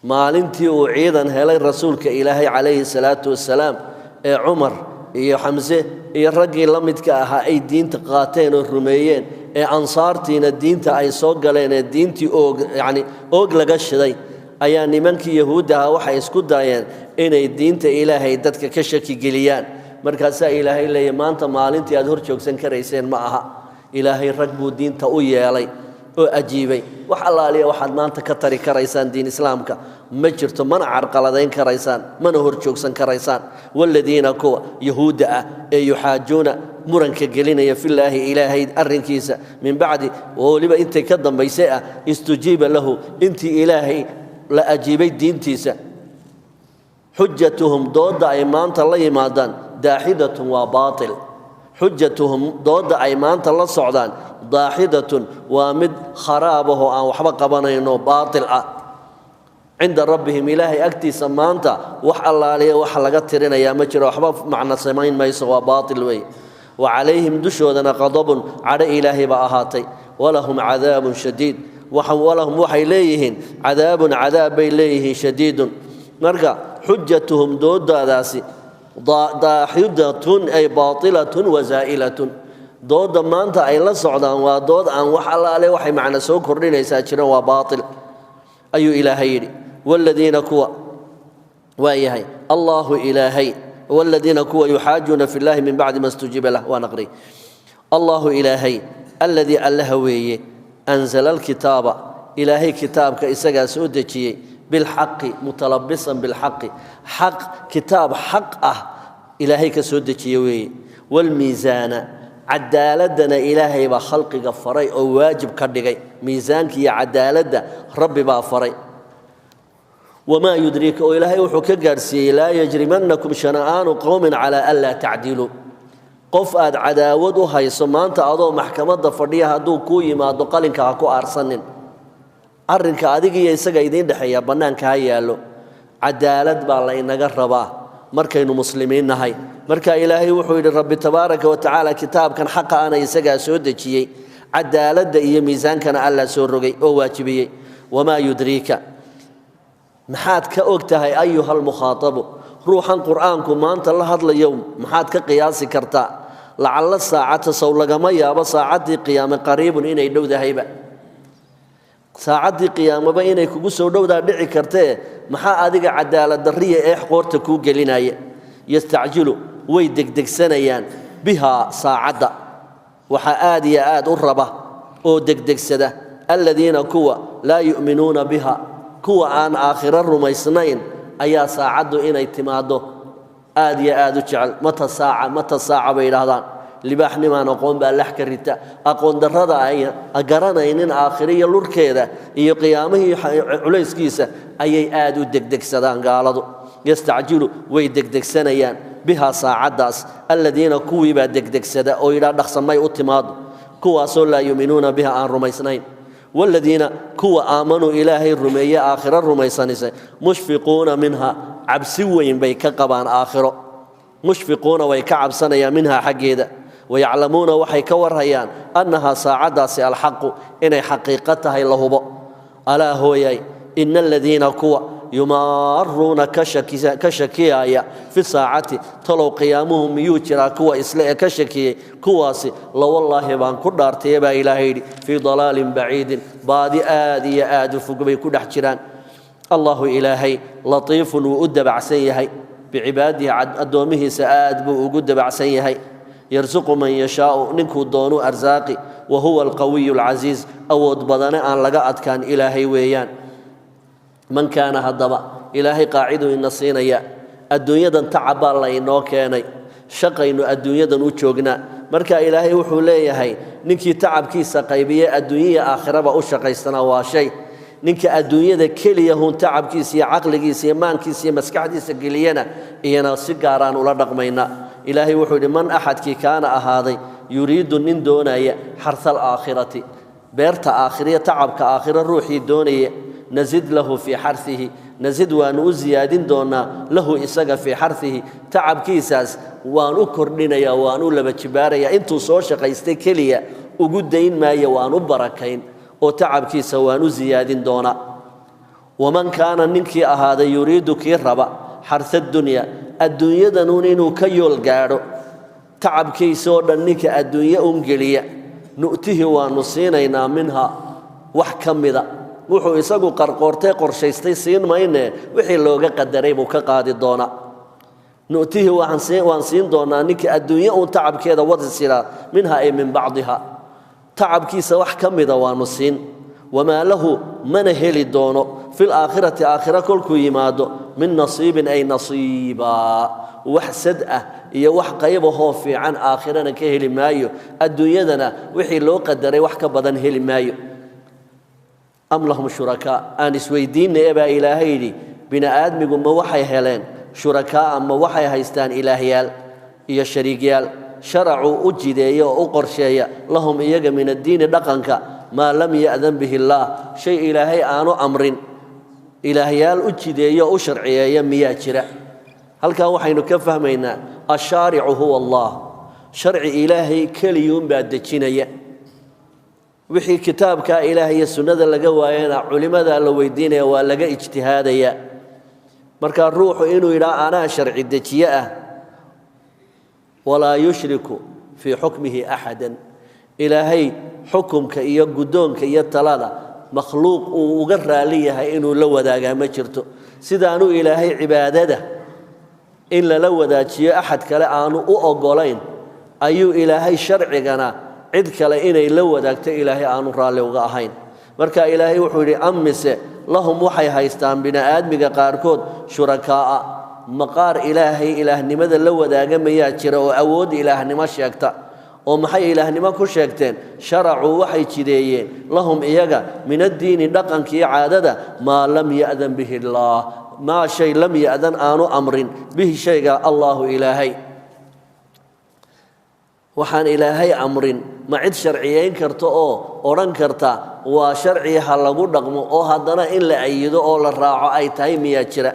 Maalintii uu ciidan helay rasuulka ilaahay calayhi salaatu wasalaam, ee Cumar iyo Xamse iyo raggii la midka ahaa ay diinta qaateen oo rumeeyeen, ee ansaartiina diinta ay soo galeen, ee diintii oog yacni oog laga shiday, ayaa nimankii yahuuddaha waxay isku dayeen inay diinta ilaahay dadka ka shaki geliyaan. Markaasaa ilaahay leeyahy, maanta maalintii aad hor joogsan karayseen ma aha. Ilaahay rag buu diinta u yeelay oo ajiibay. Wax allaaliya waxaad maanta ka tari karaysaan diin islaamka ma jirto, mana carqaladayn karaysaan, mana hor joogsan karaysaan. Waaladiina kuwa yahuudda ah ee yuxaajuuna muranka gelinaya, fillaahi, ilaahay arrinkiisa, min bacdi, oo weliba intay ka dambaysay ah, istujiiba lahu, intii ilaahay la ajiibay diintiisa, xujatuhum, doodda ay maanta la yimaadaan, daaxidatun, waa baatil. Xujatuhum, doodda ay maanta la socdaan, daaxidatun, waa mid kharaabahoo aan waxba qabanayno, baatil ah, cinda rabbihim, ilaahay agtiisa. Maanta wax allaaliya waxa laga tirinayaa ma jiro, waxba macno samayn mayso, waa baatil wey. Wa calayhim, dushoodana, qadabun, cadho ilaahay baa ahaatay, walahum cadaabun shadiid, walahum, waxay leeyihiin, cadaabun, cadaab bay leeyihiin, shadiidun. Marka xujatuhum, doodaadaasi, daaxidatun ay baatilatun wasaa'ilatun, doodda maanta ay la socdaan waa dood aan wax allaale waxay macno soo kordhinaysaa jiran, waa baatil ayuu ilaahay yidhi. Waaladiina kuwa waa yahay allaahu ilaahay, waaladiina kuwa yuxaajuuna fi llahi min bacdi ma stujiiba lah, waan aqri. Allaahu ilaahay, alladii, allaha weeye, anzala alkitaaba, ilaahay kitaabka isagaa soo dejiyey, bilxaqi, mutalabisan bilxaqi, xaq, kitaab xaq ah ilaahay ka soo dejiye weeye. Waalmiisaana, cadaaladdana ilaahay baa khalqiga faray oo waajib ka dhigay. Miisaanka iyo cadaaladda rabbi baa faray. Wamaa yudriika, oo ilaahay wuxuu ka gaadhsiiyey, laa yajrimannakum shana'aanu qowmin calaa anlaa tacdiluu. Qof aad cadaawad u hayso maanta adoo maxkamadda fadhiya hadduu kuu yimaado, qalinka ha ku aarsanin. Arrinka adiga iyo isaga idiin dhexeeya bannaanka ha yaallo. Cadaalad baa la inaga rabaa markaynu muslimiin nahay. Marka ilaahay wuxuu yidhi, rabbi tabaaraka wa tacaala kitaabkan xaqa ana isagaa soo dejiyey, cadaaladda iyo miisaankana alla soo rogay oo waajibiyey. Wamaa yudriika, maxaad ka og tahay, ayuha almukhaatabu, ruuxan qur'aanku maanta la hadlayo, maxaad ka qiyaasi kartaa? Lacalla saacata, sow lagama yaabo saacaddii qiyaame, qariibun, inay dhowdahayba. Saacaddii qiyaamaba inay kugu soo dhowdaa dhici kartee, maxaa adiga cadaalad darriya eex qoorta kuu gelinaya? Yastacjilu, way degdegsanayaan, bihaa, saacadda, waxaa aad iyo aad u raba oo degdegsada, aladiina kuwa, laa yu'minuuna biha, kuwa aan aakhiro rumaysnayn ayaa saacaddu inay timaaddo aad iyo aad u jecel. Mata saaca, mata saaca bay yidhaahdaan. Libaaxnimaan aqoon baa lax ka rita. Aqoon darrada ay garanaynin aakhiro iyo lurkeeda iyo qiyaamihii culayskiisa ayay aad u degdegsadaan gaaladu. Yastacjilu, way degdegsanayaan, bihaa, saacaddaas, aladiina, kuwiibaa degdegsada oo yidhaha dhaqsamay u timaado, kuwaasoo laa yuuminuuna biha, aan rumaysnayn. Waaladiina kuwa aamanuu, ilaahay rumeeye, aakhiro rumaysanise, mushfiquuna minha, cabsi weyn bay ka qabaan aakhiro. Mushfiquuna, way ka cabsanayaan, minhaa, xaggeeda. Wayaclamuuna, waxay ka warhayaan, annahaa, saacaddaasi, alxaqu, inay xaqiiqo tahay la hubo. Alaa hooyay, ina aladiina kuwa yumaaruuna, ka shakiyaaya, fi saacati, talow qiyaamuhu miyuu jiraa, kuwa isle ee ka shakiyey, kuwaasi, lawallaahi baan ku dhaartaya baa ilaahay yidhi, fii dalaalin baciidin, baadi aad iyo aad u fog bay ku dhex jiraan. Allahu ilaahay latiifun, wuu u dabacsan yahay, bicibaadihi, addoommihiisa aad buu ugu dabacsan yahay. Yarsuqu man yashaau, ninkuu doonuu arsaaqi, Wa huwa alqawiyu alcasiis, awood badane aan laga adkaan Ilaahay weeyaan. Man kaana, haddaba Ilaahay qaaciduu ina siinaya. Adduunyadan tacab baa la inoo keenay, shaqaynu adduunyadan u joognaa. Marka Ilaahay wuxuu leeyahay, ninkii tacabkiisa qaybiye adduunyaya aakhiraba u shaqaystana waa shay, ninka adduunyada keliya hun tacabkiisa iyo caqligiisa iyo maankiisa iyo maskaxdiisa geliyana, iyana si gaaraan ula dhaqmaynaa. Ilaahay wuxuu yidhi: man axadkii kaana ahaaday yuriidu nin doonaya xarha alaakhirati, beerta aakhiriya, tacabka aakhiro ruuxii doonaya, nasid lahu fii xarhihi, nasid waanu u siyaadin doonaa, lahu isaga, fii xarhihi, tacabkiisaas waan u kordhinayaa, waan u laba jibaarayaa. Intuu soo shaqaystay keliya ugu dayn maayo, waan u barakayn oo tacabkiisa waan u siyaadin doonaa. Waman kaana ninkii ahaaday yuriidu kii raba xarha dunya, adduunyadanuun inuu ka yool gaadho, tacabkiisa oo dhan ninka adduunye un geliya, nu'tihi waanu siinaynaa, minha wax ka mida. Wuxuu isagu qarqoortay qorshaystay siin maynee, wixii looga qadaray buu ka qaadi doonaa. Nu'tihi waan siin doonaa ninka adduunye uun tacabkeeda wadi siraa, minha ay min bacdiha, tacabkiisa wax ka mida waanu siin. Wamaa lahu mana heli doono, fi laakhirati aakhira kolkuu yimaado, min nasiibin ay nasiibaa, wax sad ah iyo wax qaybahoo fiican aakhirana ka heli maayo, adduunyadana wixii loo qadaray wax ka badan heli maayo. Am lahum shurakaa, aan isweydiinna ee baa Ilaahay yidhi, bini aadmigu ma waxay heleen shurakaa, ma waxay haystaan ilaahyaal iyo shariigyaal sharacuu u jideeya oo u qorsheeya, lahum iyaga, min addiini dhaqanka, maa lam ya'dan bihi illaah, shay Ilaahay aanu amrin ilaahyaal u jideeya oo u sharciyeeya miyaa jira? Halkan waxaynu ka fahmaynaa ashaaricu huwa Allah, sharci Ilaahay keliyuunbaa dejinaya. Wixii kitaabkaa Ilaahay iyo sunnada laga waayana culimmadaa la weydiinaya, waa laga ijtihaadaya. Marka ruuxu inuu yidhaha anaa sharci dejiye ah, walaa yushriku fii xukmihi axadan, Ilaahay xukumka iyo guddoonka iyo talada makhluuq uu uga raali yahay inuu la wadaagaa ma jirto. Sidaanuu Ilaahay cibaadada in lala wadaajiyo axad kale aanu u oggolayn, ayuu Ilaahay sharcigana cid kale inay la wadaagto Ilaahay aanu raalli uga ahayn. Marka Ilaahay wuxuu yidhi: am mise lahum waxay haystaan bini aadmiga qaarkood shurakaa'a, maqaar Ilaahay ilaahnimada la wadaaga mayaa jira oo awood ilaahnimo sheegta? Oo maxay ilaahnimo ku sheegteen? Sharacuu waxay jideeyeen, lahum iyaga, min addiini dhaqanka iyo caadada, maa lam ya'dan bihi illaah, maa shay lam ya'dan aanu amrin, bihi shayga, Allaahu Ilaahay. Waxaan Ilaahay amrin ma cid sharciyayn karta oo odhan karta waa sharci ha lagu dhaqmo, oo haddana in la ayido oo la raaco ay tahay miyaa jira?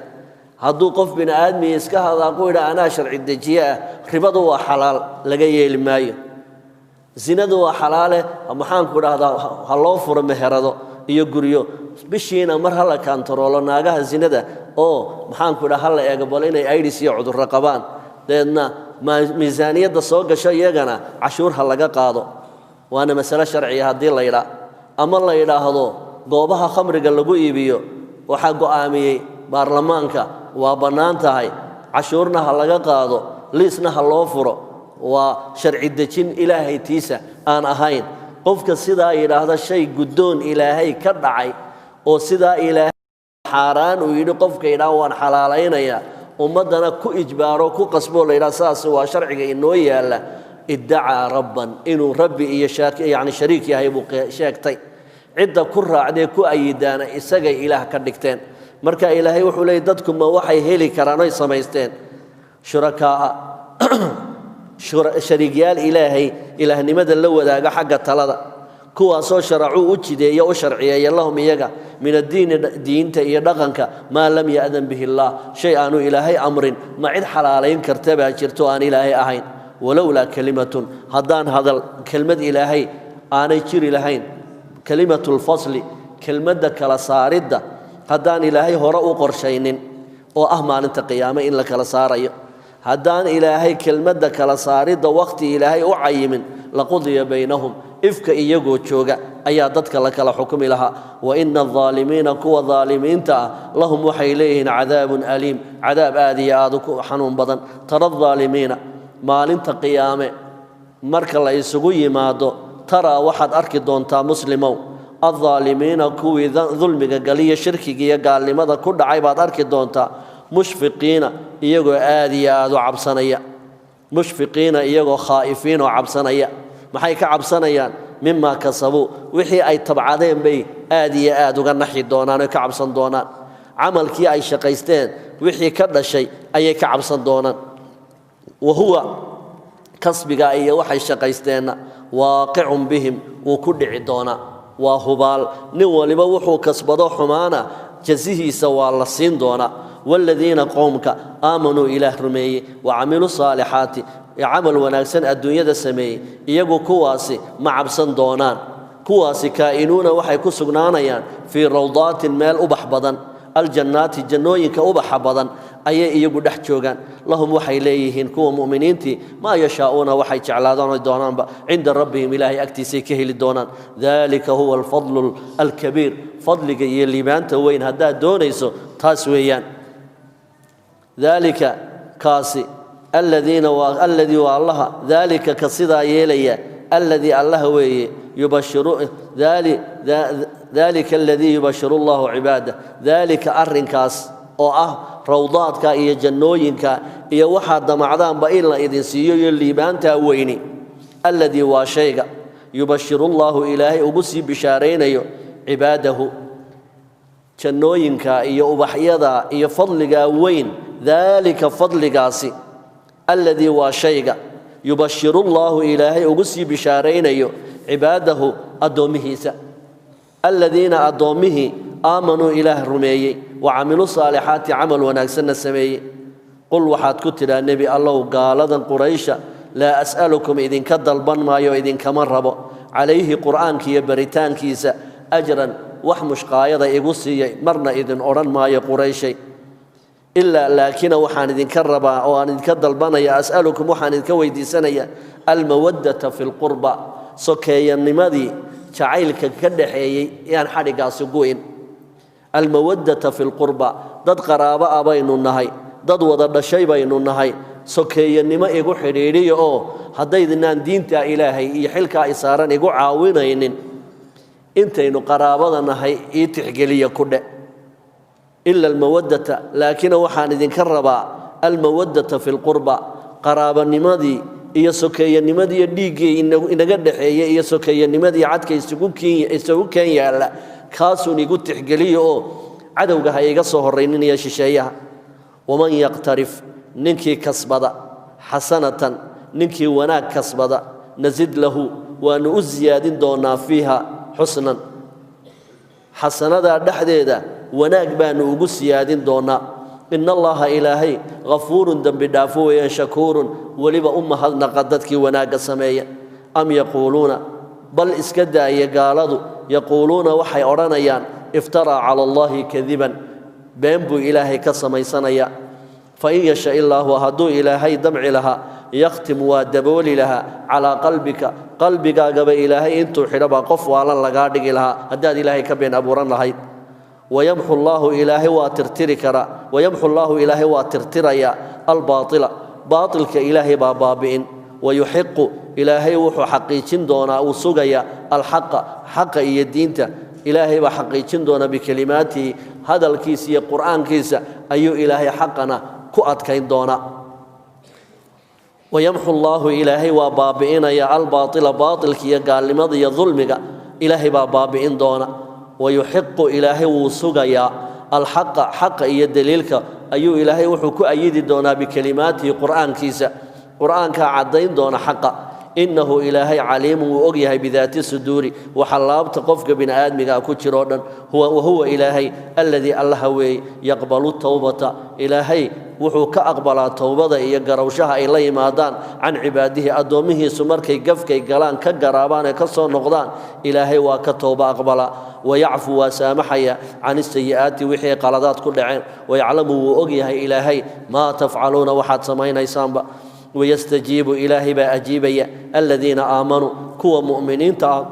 Hadduu qof bini aadmiya iska hadaaqu yidha anaa sharci dejiye ah, ribadu waa xalaal, laga yeeli maayo. Zinadu waa xalaale, maxaanku dhahdaa, ha loo furo meherado iyo guryo, bishiina mar ha la kaantaroolo naagaha zinada, oo maxaanku dhaha ha la eego bal inay aidis iyo cudurro qabaan, dabeedna miisaaniyadda soo gasho iyagana cashuur ha laga qaado, waana masale sharciya haddii la yidhaa. Ama la yidhaahdo goobaha khamriga lagu iibiyo waxaa go'aamiyey baarlamaanka, waa bannaan tahay, cashuurna ha laga qaado, liisna ha loo furo, waa sharci dejin Ilaahay tiisa aan ahayn. Qofka sidaa yidhaahda, shay guddoon Ilaahay ka dhacay oo sidaa Ilaahay xaaraan uu yidhi qofka yidhaha waan xalaalaynayaa, ummaddana ku ijbaaro ku qasboo la yidhaha saas waa sharciga inoo yaalla, iddacaa rabban, inuu rabbi iyo yacni shariik yahay buu sheegtay. Cidda ku raacdee ku ayidaana isagay ilaah ka dhigteen. Marka Ilaahay wuxuu leeyay, dadku ma waxay heli karaan oy samaysteen shurakaa'a, shariigyaal Ilaahay ilaahnimada la wadaaga xagga talada, kuwaasoo sharacuu u jideeya u sharciyeeya, lahum iyaga, min addiini diinta iyo dhaqanka, maa lam ya'dan bihi illaah, shay aanu Ilaahay amrin ma cid xalaalayn karta baa jirto aan Ilaahay ahayn? Walowlaa kelimatun, haddaan hadal kelmad Ilaahay aanay jiri lahayn, kelimatu lfasli, kelmadda kala saaridda haddaan Ilaahay hore u qorshaynin, oo ah maalinta qiyaame in la kala saarayo, haddaan Ilaahay kelmadda kala saaridda wakhti Ilaahay u cayimin, laqudiya baynahum, ifka iyagoo jooga ayaa dadka la kala xukumi lahaa. Wa ina aldaalimiina, kuwa daalimiinta ah, lahum waxay leeyihiin cadaabun aliim, cadaab aad iyo aad u xanuun badan. Tara aldaalimiina, maalinta qiyaame marka la isugu yimaado, Taraa waxaad arki doontaa muslimow aldaalimiina kuwii dulmiga galiya shirkiga iyo gaalnimada ku dhacay baad arki doontaa mushfiqiina iyagoo aad iyo aad u cabsanaya mushfiqiina iyagoo khaa'ifiin oo cabsanaya. Maxay ka cabsanayaan? Mimaa kasabuu wixii ay tabcadeen bay aad iyo aad uga naxi doonaan oy ka cabsan doonaan. Camalkii ay shaqaysteen wixii ka dhashay ayay ka cabsan doonaan. Wa huwa kasbiga iyo waxay shaqaysteenna waaqicun bihim wuu ku dhici doonaa. Waa hubaal nin waliba wuxuu kasbado xumaana jazihiisa waa la siin doonaa. Waaladiina qowmka aamanuu ilaah rumeeyey wa camiluu saalixaati camal wanaagsan adduunyada sameeyey iyagu kuwaasi ma cabsan doonaan. Kuwaasi kaa'inuuna waxay ku sugnaanayaan fii rawdaatin meel ubax badan aljannaati jannooyinka ubaxa badan ayay iyagu dhex joogaan. Lahum waxay leeyihiin kuwa mu'miniintii maa yashaa'uuna waxay jeclaadaan oy doonaanba cinda rabbihim ilaahay agtiisay ka heli doonaan. Daalika huwa alfadlu alkabiir fadliga iyo liibaanta weyn haddaad doonayso taas weeyaan. Daalika kaasi aladiina waa alladii waa allaha daalika ka sidaa yeelaya alladii allaha weeye yubashiru daalika aladii yubashiru allahu cibaadah. Daalika arrinkaas oo ah rawdaadka iyo jannooyinka iyo waxaad damacdaanba in la idin siiyo iyo liibaantaa weyni alladii waa shayga yubashiru llaahu ilaahay ugu sii bishaaraynayo cibaadahu jannooyinka iyo ubaxyada iyo fadligaa weyn. Daalika fadligaasi alladii waa shayga yubashiru llaahu ilaahay ugu sii bishaaraynayo cibaadahu addoommihiisa. Aladiina addoommihii aamanuu ilaah rumeeyey wa camiluu saalixaati camal wanaagsanna sameeyey. Qul waxaad ku tidhaa nebi allow gaaladan quraysha laa as'alukum idinka dalban maayo idinkama rabo calayhi qur'aanka iyo baritaankiisa ajran wax mushqaayada igu siiyey marna idin odhan maayo qurayshay. Ilaa laakina waxaan idinka rabaa oo aan idinka dalbanaya as'alukum waxaan idinka weydiisanaya almawaddata fi lqurba sokeeyanimadii jacaylka ka dhaxeeyey yaan xadhiggaasi gu'in. Almawaddata fi lqurba dad qaraabo ah baynu nahay dad wada dhashay baynu nahay sokeeyanimo igu xidhiidhiya oo haddaydnaan diintaa ilaahay iyo xilkaa i saaran igu caawinaynin intaynu qaraabada nahay ii tixgeliya ku dhe. Ila almawaddata laakina waxaan idinka rabaa almawaddata fi lqurba qaraabanimadii iyo sokeeyanimadii iyo dhiiggii inaga dhaxeeyey iyo sokeeyanimadii cadka isugu keen yaalla kaasuun igu tixgeliya oo cadowga ha iga soo horrayninaya shisheeyaha. Waman yaqtarif ninkii kasbada xasanatan ninkii wanaag kasbada nasid lahu waanu u siyaadin doonaa fiiha xusnan xasanadaa dhexdeeda wanaag baanu ugu siyaadin doonaa. In allaha ilaahay ghafuurun dembi dhaafo weeyaan shakuurun weliba u mahadnaqa dadkii wanaagga sameeya. Am yaquuluuna bal iska daaya gaaladu yaquuluuna waxay odhanayaan iftaraa cala allaahi kadiban been buu ilaahay ka samaysanaya. Fain yasha illaahu hadduu ilaahay damci lahaa yakhtim waa dabooli lahaa calaa qalbika qalbigaagaba ilaahay intuu xidho baa qof waalan lagaa dhigi lahaa haddaad ilaahay ka been abuuran lahayd. Wayamxu llaahu ilaahay waa tirtiri karaa wayamxu llaahu ilaahay waa tirtirayaa albaaila baatilka ilaahay baa baabi'in. Wayuxiqu ilaahay wuxuu xaqiijin doonaa uu sugayaa alxaqa xaqa iyo diinta ilaahay baa xaqiijin doonaa bikelimaatihi hadalkiisa iyo qur'aankiisa ayuu ilaahay xaqana ku adkayn doonaa. Wayamxu llaahu ilaahay waa baabi'inaya albaaila baatilka iyo gaalnimada iyo dulmiga ilaahay baa baabi'in doona. Wayuxiqu ilaahay wuu sugayaa alxaqa xaqa iyo daliilka ayuu ilaahay wuxuu ku ayidi doonaa bikelimaatihi qur'aankiisa qur'aankaa caddayn doona xaqa. Innahu ilaahay caliimun wuu og yahay bidaati suduuri waxa laabta qofka bini aadmigaa ku jiroo dhan. Wahuwa ilaahay alladii allaha weeye yaqbalu towbata ilaahay wuxuu ka aqbalaa towbada iyo garowshaha ay la yimaadaan can cibaadihi addoommihiisu markay gafkay galaan ka garaabaan ee ka soo noqdaan ilaahay waa ka towba aqbalaa. Wayacfu waa saamaxaya can isayi'aati wixii qaladaad ku dhaceen. Wayaclamu wuu og yahay ilaahay maa tafcaluuna waxaad samaynaysaanba. Wayastajiibu ilaahay baa ajiibaya aladiina aamanuu kuwa mu'miniinta ah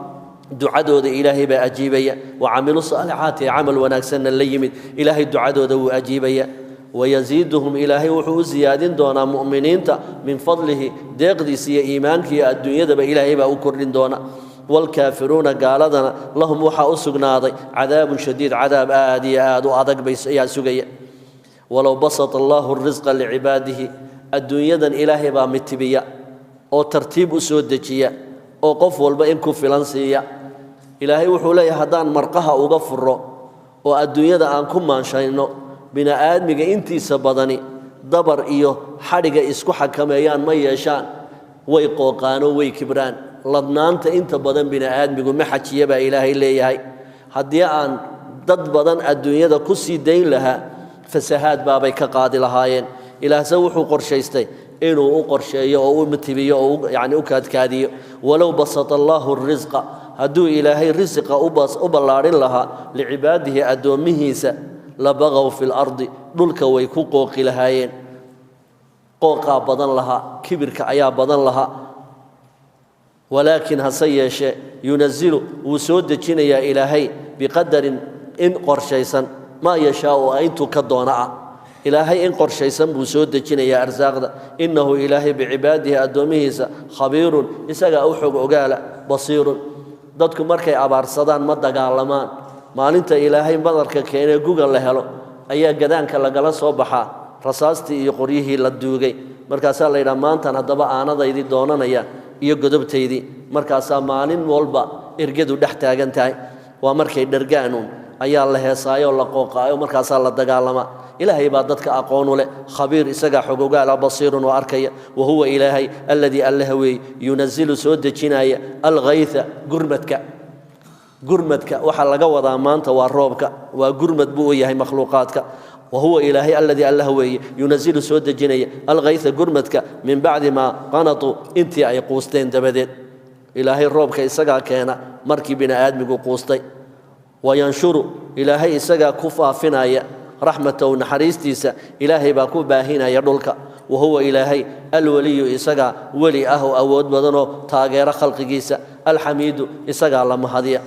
ducadooda ilaahay baa ajiibaya. Wacamiluu saalixaati ee camal wanaagsanna la yimid ilaahay ducadooda wuu ajiibaya. Wayaziiduhum ilaahay wuxuu u siyaadin doonaa mu'miniinta min fadlihi deeqdiisa iyo iimaanka iyo adduunyadaba ilaahay baa u kordhin doona. Waalkaafiruuna gaaladana lahum waxaa u sugnaaday cadaabun shadiid, cadaab aad iyo aad u adag bay ayaa sugaya. Walow basata allaahu risqa licibaadihi, adduunyadan ilaahay baa mitibiya oo tartiib u soo dejiya oo qof walba in ku filan siiya. Ilaahay wuxuu leeyahay haddaan marqaha uga furo oo adduunyada aan ku maanshayno, bini'aadmiga intiisa badani dabar iyo xadhiga isku xakameeyaan ma yeeshaan, way qooqaano, way kibraan. Ladnaanta inta badan bini'aadmigu ma xajiya baa ilaahay leeyahay. Haddii aan dad badan adduunyada ku sii dayn lahaa, fasahaad baabay ka qaadi lahaayeen. Ilaahse wuxuu qorshaystay inuu u qorsheeyo oo u mitibiyo oo yani u kaadkaadiyo. Walow basata allaahu risqa, hadduu ilaahay risiqa u ballaadhin lahaa licibaadihi addoommihiisa, labaqow fi lardi, dhulka way ku qooqi lahaayeen. Qooqaa badan lahaa, kibirka ayaa badan lahaa. Walaakin hase yeeshee yunazilu wuu soo dejinayaa ilaahay biqadarin in qorshaysan, maa yashaau intuu ka doona ah. Ilaahay in qorshaysan buu soo dejinayaa arsaaqda. Innahu ilaahay bicibaadihi addoomihiisa khabiirun, isagaa u xog ogaala, basiirun. Dadku markay abaarsadaan ma dagaalamaan. Maalinta ilaahay madarka keenee guga la helo ayaa gadaanka lagala soo baxaa rasaastii iyo qoryihii la duugay. Markaasaa la yidhaha maantan haddaba aanadaydii doonanaya iyo godobtaydii. Markaasaa maalin walba ergadu dhex taagan tahay. Waa markay dhergaanuun ayaa la heesaayoo la qooqaayo, markaasaa la dagaalamaa. Ilaahay baa dadka aqoonu leh, khabiir isagaa xogogaala, basiirun oo arkaya. Wa huwa ilaahay alladii allaha weeye yunazilu soo dejinaya alghaytha gurmadka. Gurmadka waxaa laga wadaa maanta waa roobka, waa gurmad buu u yahay makhluuqaadka. Wahuwa ilaahay alladii allah weeye yunazilu soo dejinaya alghaytha gurmadka min bacdi maa qanatuu, intii ay quusteen dabadeed. Ilaahay roobka isagaa keena markii bini'aadmigu quustay. Wayanshuru ilaahay isagaa ku faafinaya raxmatahu, naxariistiisa ilaahay baa ku baahinaya dhulka. Wahuwa ilaahay alweliyu, isagaa weli ah oo awood badanoo taageero khalqigiisa. Alxamiidu, isagaa la mahadiya.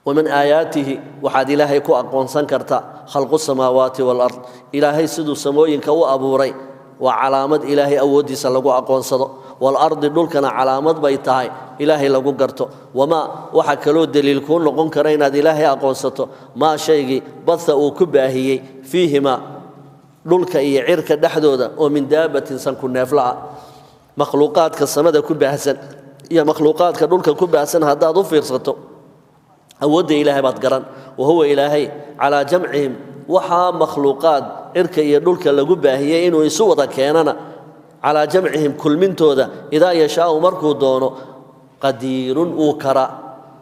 Wamin aayaatihi waxaad ilaahay ku aqoonsan kartaa khalqu samaawaati waalard. Ilaahay siduu samooyinka u abuuray waa calaamad ilaahay awooddiisa lagu aqoonsado. Waalardi dhulkana calaamad bay tahay ilaahay lagu garto. Wamaa waxaa kaloo deliil kuu noqon kara inaad ilaahay aqoonsato maa shaygii badha uu ku baahiyey fiihimaa dhulka iyo cirka dhexdooda oo min daabatin sanku neefla ah. Makhluuqaadka samada ku baahsan iyo makhluuqaadka dhulka ku baahsan haddaad u fiirsato awoodda ilaahay baad garan. Wa huwa ilaahay calaa jamcihim, waxaa makhluuqaad cirka iyo dhulka lagu baahiyey inuu isu wada keenana, calaa jamcihim kulmintooda, idaa yashaau markuu doono, qadiirun wuu karaa.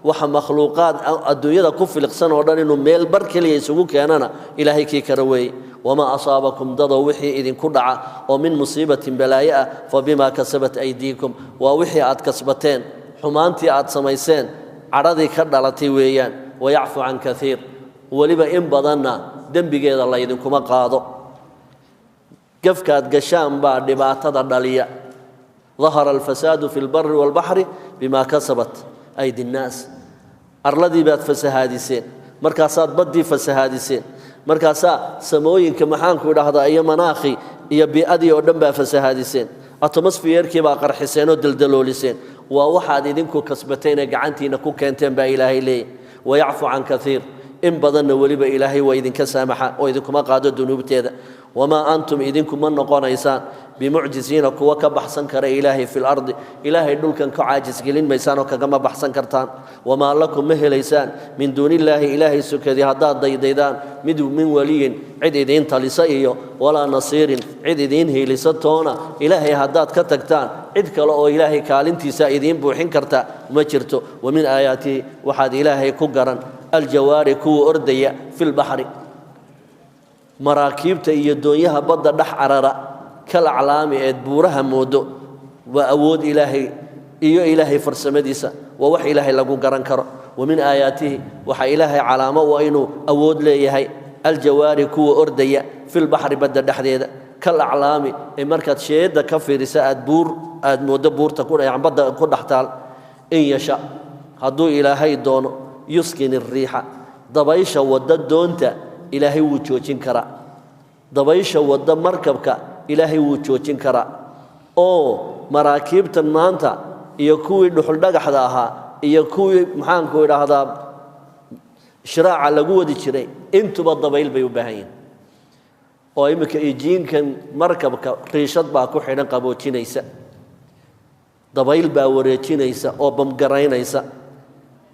Waxa makhluuqaad adduunyada ku filiqsan oo dhan inuu meel bar keliya isugu keenana ilaahay kii kara weeye. Wamaa asaabakum dadow wixii idinku dhaca oo min musiibatin balaaye ah, fa bimaa kasabat aydiikum, waa wixii aad kasbateen, xumaantii aad samayseen cadhadii ka dhalatay weeyaan. Wayacfu can kaiir, weliba in badanna dembigeeda laydinkuma qaado. Gafkaad gashaan baa dhibaatada dhaliya. Dahara alfasaadu fi lbari waalbaxri bimaa kasabat aydi nnaas. Arladii baad fasahaadiseen, markaasaad baddii fasahaadiseen, markaasaa samooyinka maxaanku idhaahdaa iyo manaakhi iyo bii'adii oo dhan baa fasahaadiseen, atmosfiyerkii baa qarxiseen oo daldalooliseen. Waa waxaad idinku kasbateen ee gacantiinna ku keenteen baa ilaahay leeyahy. Wayacfu can kaiir, in badanna weliba ilaahay waa idinka saamaxa oo idinkuma qaado dunuubteeda. Wamaa antum idinku ma noqonaysaan bimucjisiina kuwa ka baxsan kara ilaahay fi lardi, ilaahay dhulkan ka caajisgelin maysaan oo kagama baxsan kartaan. Wamaa lakum ma helaysaan min duunillaahi ilaahay sukadii haddaad daydaydaan mid min waliyin cid idiin talisa iyo walaa nasiirin cid idiin hiilisa toona. Ilaahay haddaad ka tagtaan cid kale oo ilaahay kaalintiisa idiin buuxin karta ma jirto. Wa min aayaatihi waxaad ilaahay ku garan aljawaari kuwa ordaya filbaxri, maraakiibta iyo doonyaha badda dhex carara, kal aclaami eed buuraha moodo. Waa awood ilaahay iyo ilaahay farsamadiisa, waa wax ilaahay lagu garan karo. Wa min aayaatihi waxaa ilaahay calaamo waa inuu awood leeyahay aljawaari kuwa ordaya filbaxri badda dhexdeeda, kal aclaami ee markaad sheedda ka fiirisa aad buur aad mooddo buurta badda ku dhex taal. In yasha hadduu ilaahay doono yuskin iriixa, dabaysha wadda doonta ilaahay wuu joojin karaa, dabaysha wadda markabka ilaahay wuu joojin karaa. Oo maraakiibtan maanta iyo kuwii dhuxul dhagaxda ahaa iyo kuwii maxaanku idhaahdaa shiraaca lagu wadi jiray intuba dabayl bay u baahan yihin. Oo iminka ijiinkan markabka riishad baa ku xidhan qaboojinaysa, dabayl baa wareejinaysa oo bamgaraynaysa.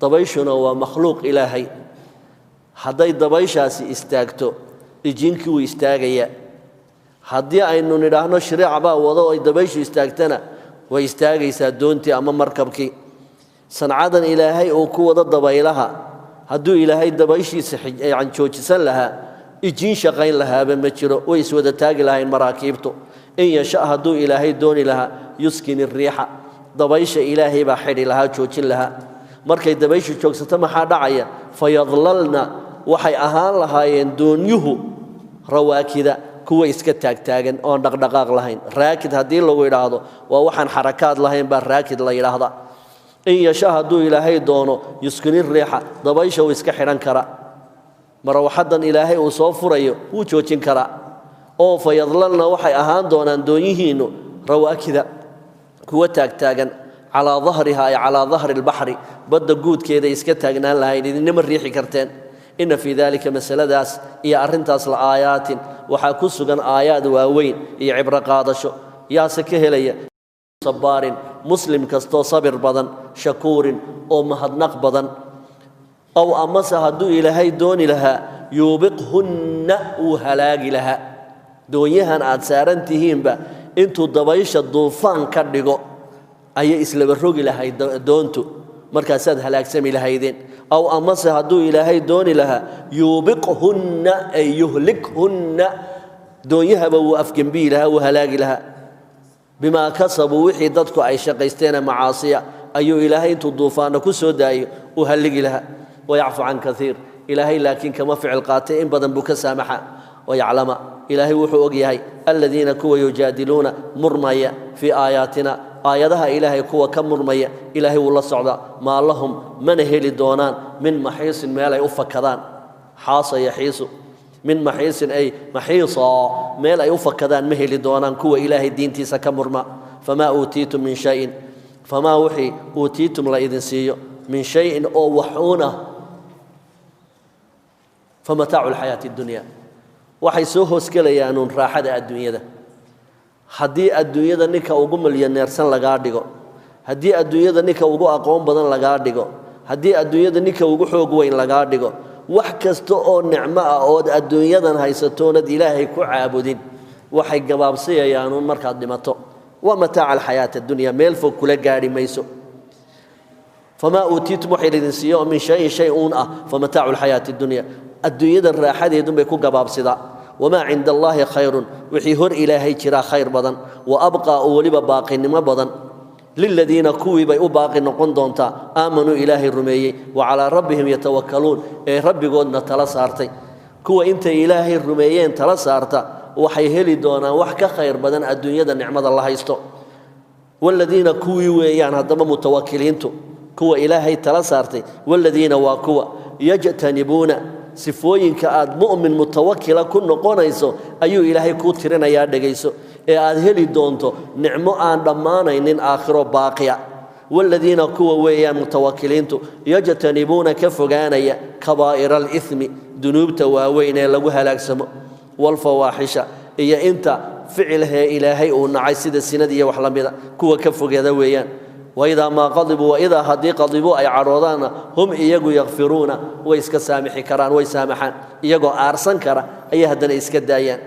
Dabayshuna waa makhluuq Ilaahay. Hadday dabayshaasi istaagto ijiinkii wuu istaagayaa. Haddii aynu nidhaahno shiriic baa wado oo ay dabayshu istaagtana way istaagaysaa doontii ama markabkii. Sancadan Ilaahay uu ku wado dabaylaha, hadduu Ilaahay dabayshiisa yani joojisan lahaa ijiin shaqayn lahaaba ma jiro, way iswada taagi lahayn maraakiibtu. In yasha hadduu Ilaahay dooni lahaa yuskin iriixa, dabaysha Ilaahay baa xidhi lahaa, joojin lahaa. Markay dabayshu joogsato maxaa dhacaya? Fayadlalna waxay ahaan lahaayeen doonyuhu rawaakida, kuwa iska taagtaagan oon dhaqdhaqaaq lahayn. Raakid haddii lagu yidhaahdo waa waxaan xarakaad lahayn baa raakid la yidhaahdaa. In yasha hadduu Ilaahay doono yuskini riixa, dabaysha wuu iska xidhan kara. Marawaxadan Ilaahay uu soo furayo wuu joojin karaa. Oo fayadlalna waxay ahaan doonaan doonyihiinnu rawaakida, kuwa taagtaagan calaa dahriha ay calaa dahri albaxri, badda guudkeeda iska taagnaan lahayn, idinima riixi karteen. Inna fii daalika masaladaas iyo arrintaas la aayaatin, waxaa ku sugan aayaad waaweyn iyo cibro qaadasho. Yaase ka helaya? Sabaarin, muslim kastoo sabir badan, shakuurin oo mahadnaq badan. Aw amase hadduu Ilaahay dooni lahaa yuubiqhunna, wuu halaagi lahaa doonyahan aad saaran tihiinba. Intuu dabaysha duufaan ka dhigo ayay islaba rogi lahayd doontu, markaasaad halaagsami lahaydeen. Aw amase hadduu Ilaahay dooni lahaa yuubiqhunna ay yuhlikhunna, doonyahaba wuu afgembiyi lahaa, wuu halaagi lahaa. Bimaa kasabuu, wixii dadku ay shaqaysteene macaasiya ayuu Ilaahay intuu duufaanna ku soo daayo uu halligi lahaa. Wayacfu can kaiir, Ilaahay laakiin kama ficil qaatay, in badan buu ka saamaxa. Wayaclama, Ilaahay wuxuu og yahay aladiina kuwa yujaadiluuna murmaya fii aayaatina, aayadaha Ilaahay kuwa ka murmaya, Ilaahay wuu la socdaa. Maa lahum, mana heli doonaan, min maxiisin, meel ay u fakadaan. Xaasa yaxiisu, min maxiisin ay maxiisaa, meel ay u fakadaan ma heli doonaan kuwa Ilaahay diintiisa ka murma. Famaa uutiitum min shayin, famaa wixii uutiitum la idin siiyo min shayin oo waxuun ah, famataacu alxayaati addunya, waxay soo hoosgelayaanuun raaxada adduunyada. Haddii adduunyada ninka ugu milyaneersan lagaa dhigo, haddii adduunyada ninka ugu aqoon badan lagaa dhigo, haddii adduunyada ninka ugu xoog weyn lagaa dhigo, wax kasta oo nicmo ah ood adduunyadan haysatoonad Ilaahay ku caabudin, waxay gabaabsiyayaanuun markaad dhimato. Waa mataaca alxayaati addunya, meel fog kula gaadhi mayso. Famaa uutiitum, waxay idin siiyo min shayin shay uun ah, famataacu alxayaati addunya, adduunyada raaxadeedunbay ku gabaabsidaa. Wamaa cinda allaahi khayrun, wixii hor Ilaahay jiraa khayr badan, wa abqaa, oo weliba baaqinimo badan, liladiina kuwii bay u baaqi noqon doontaa aamanuu, Ilaahay rumeeyey, wa calaa rabbihim yatawakkaluun, ee rabbigoodna tala saartay. Kuwa intay Ilaahay rumeeyeen tala saarta waxay heli doonaan wax ka khayr badan adduunyada nicmada la haysto. Waaladiina kuwii weeyaan haddaba mutawakiliintu kuwa Ilaahay tala saartay. Waaladiina waa kuwa yajtanibuuna, sifooyinka aad mu'min mutawakila ku noqonayso ayuu Ilaahay kuu tirinayaa, dhegayso, ee aad heli doonto nicmo aan dhammaanaynin aakhiro baaqiya. Waaladiina kuwa weeyaan mutawakiliintu yajtanibuuna, ka fogaanaya, kabaa'ira alithmi, dunuubta waaweyn ee lagu halaagsamo, walfawaaxisha, iyo inta ficilhee Ilaahay uu nacay sida sinada iyo wax la mida, kuwa ka fogeeda weeyaan. Waidaa maa qadibuu, waidaa haddii qadibuu ay cadhoodaanna, hum iyagu yakfiruuna, way iska saamixi karaan, way saamaxaan. Iyagoo aarsan kara ayay haddana iska daayaan.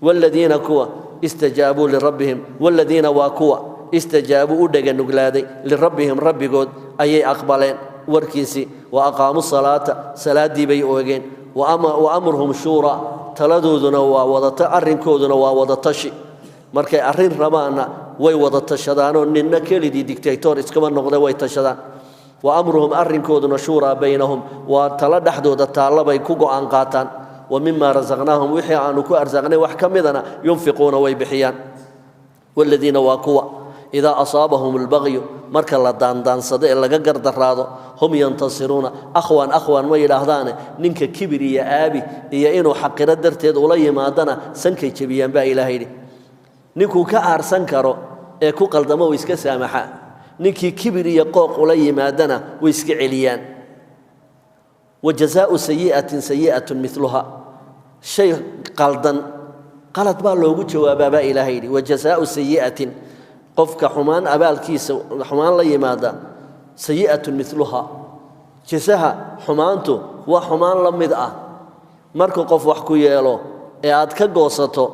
Waaladiina kuwa istajaabuu lirabbihim, waaladiina waa kuwa istajaabuu u dhega nuglaaday lirabbihim, rabbigood ayay aqbaleen warkiisii, wa aqaamuu salaata, salaaddii bay oogeen, wa amruhum shuuraa, taladooduna waa wadata, arrinkooduna waa wadatashi. Markay arrin rabaanna way wada tashadaanoo ninna kelidii dictator iskama noqde, way tashadaan. Wa amruhum, arrinkooduna shuuraa baynahum, waa talo dhexdooda taallabay ku go'aan qaataan. Wa mima rasaqnaahum, wixii aanu ku arsaaqnay wax ka midana, yunfiquuna, way bixiyaan. Waaladiina waa kuwa idaa asaabahum albaqyu, marka la daandaansado ee laga gardaraado, hum yantasiruuna. Akhwaan akhwaan ma yidhaahdaane, ninka kibir iyo aabi iyo inuu xaqiro darteed ula yimaadana sankay jebiyaan baa Ilaah yidhi. Ninkuu ka aarsan karo ee ku qaldamo uu iska saamaxaa, Ninkii kibir iyo qooq ula yimaadana way iska celiyaan. Wa jazaau sayi'atin sayi'atun miluha, shay qaldan qalad baa loogu jawaabaa baa Ilaahay yidhi. Wa jazaau sayi'atin, qofka xumaan abaalkiisa xumaan la yimaada, sayi'atun miluha, jasaha xumaantu waa xumaan la mid ah. Marka qof wax ku yeelo ee aad ka goosato,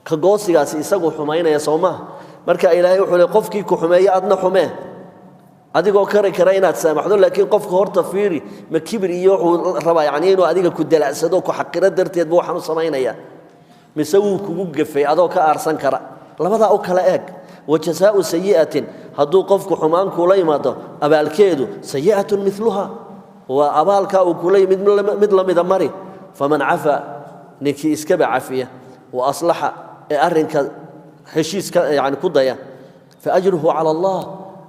ka goosigaasi isagu xumaynaya, soo maha? Marka Ilaahay wuxuu le qofkii ku xumeeye adna xumee, adigoo kari kara inaad saamaxdo, laakiin qofka horta fiiri, ma kibir iyo wuxuu rabaa yacni inuu adiga ku dalacsado, ku xaqiro darteed ba waxaan u samaynayaa, mise wuu kugu gafay adoo ka aarsan kara? Labadaa u kala eeg. Wa jazaau sayi'atin, hadduu qofku xumaan kuula yimaado, abaalkeedu sayi'atun miluha, waa abaalkaa uu kula yimid mid la mida mari. Faman cafaa, ninkii iskaba cafiya, wa aslaxa, ee arrinka heshiiska yani ku daya, faajruhu cala Allah,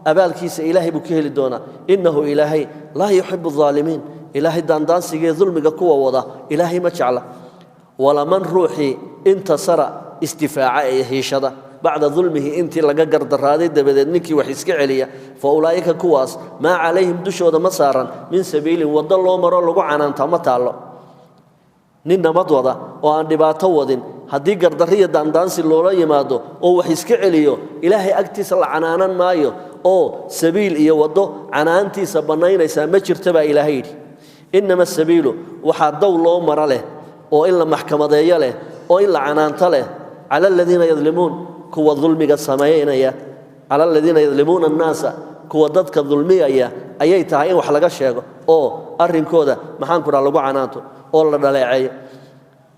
abaalkiisa Ilaahay buu ka heli doonaa. Innahu Ilaahay laa yuxibu aalimiin, Ilaahay daandaansigee dulmiga kuwa wada Ilaahay ma jecla. Walaman ruuxii intasara isdifaaca ee hiishada bacda dulmihi, intii laga gardaraaday dabadeed ninkii wax iska celiya, fa ulaa'ika kuwaas maa calayhim dushooda ma saaran min sabiilin, waddo loo maro lagu canaantaa ma taallo. Nin nabad wada oo aan dhibaato wadin haddii gardarriya daandaansi loola yimaado oo wax iska celiyo, Ilaahay agtiisa la canaanan maayo, oo sabiil iyo waddo canaantiisa bannaynaysaa ma jirta baa Ilaahay yidhi. Innama sabiilu, waxaa dow loo maro leh oo in la maxkamadeeyo leh oo in la canaanto leh, cala aladiina yadlimuun, kuwa dulmiga samaynaya, cala aladiina yadlimuuna annaasa, kuwa dadka dulmiyaya ayay tahay in wax laga sheego oo arrinkooda maxaan ku dhaha lagu canaanto oo la dhaleeceeyo.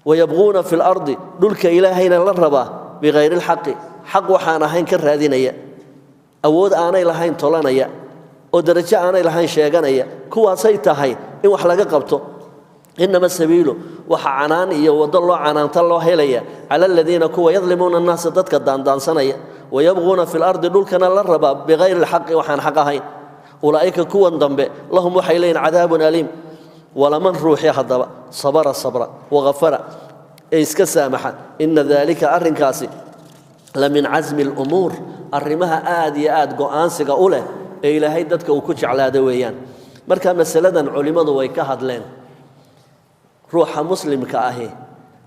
Wayabquuna fi lardi, dhulka Ilaahayna la rabaa, bikayri alxaqi, xaq waxaan ahayn ka raadinaya, awood aanay lahayn tolanaya oo darajo aanay lahayn sheeganaya, kuwaasay tahay in wax laga qabto. Inama sabiilu, waxa canaan iyo waddo loo canaanta loo helaya, cala aladiina kuwa yadlimuuna annaasa, dadka daandaansanaya, wayabquuna fi lardi, dhulkana la rabaa, bikayri alxaqi, waxaan xaq ahayn. Ulaa'ika kuwan dambe lahum waxay leeyihin cadaabun aliim. Walaman ruuxii haddaba sabara sabra wahafara ee iska saamaxa, ina daalika arrinkaasi la min casmi alumuur, arrimaha aad iyo aad go'aansiga u leh ee Ilaahay dadka uu ku jeclaado weeyaan. Marka masaladan culimmadu way ka hadleen, ruuxa muslimka ahi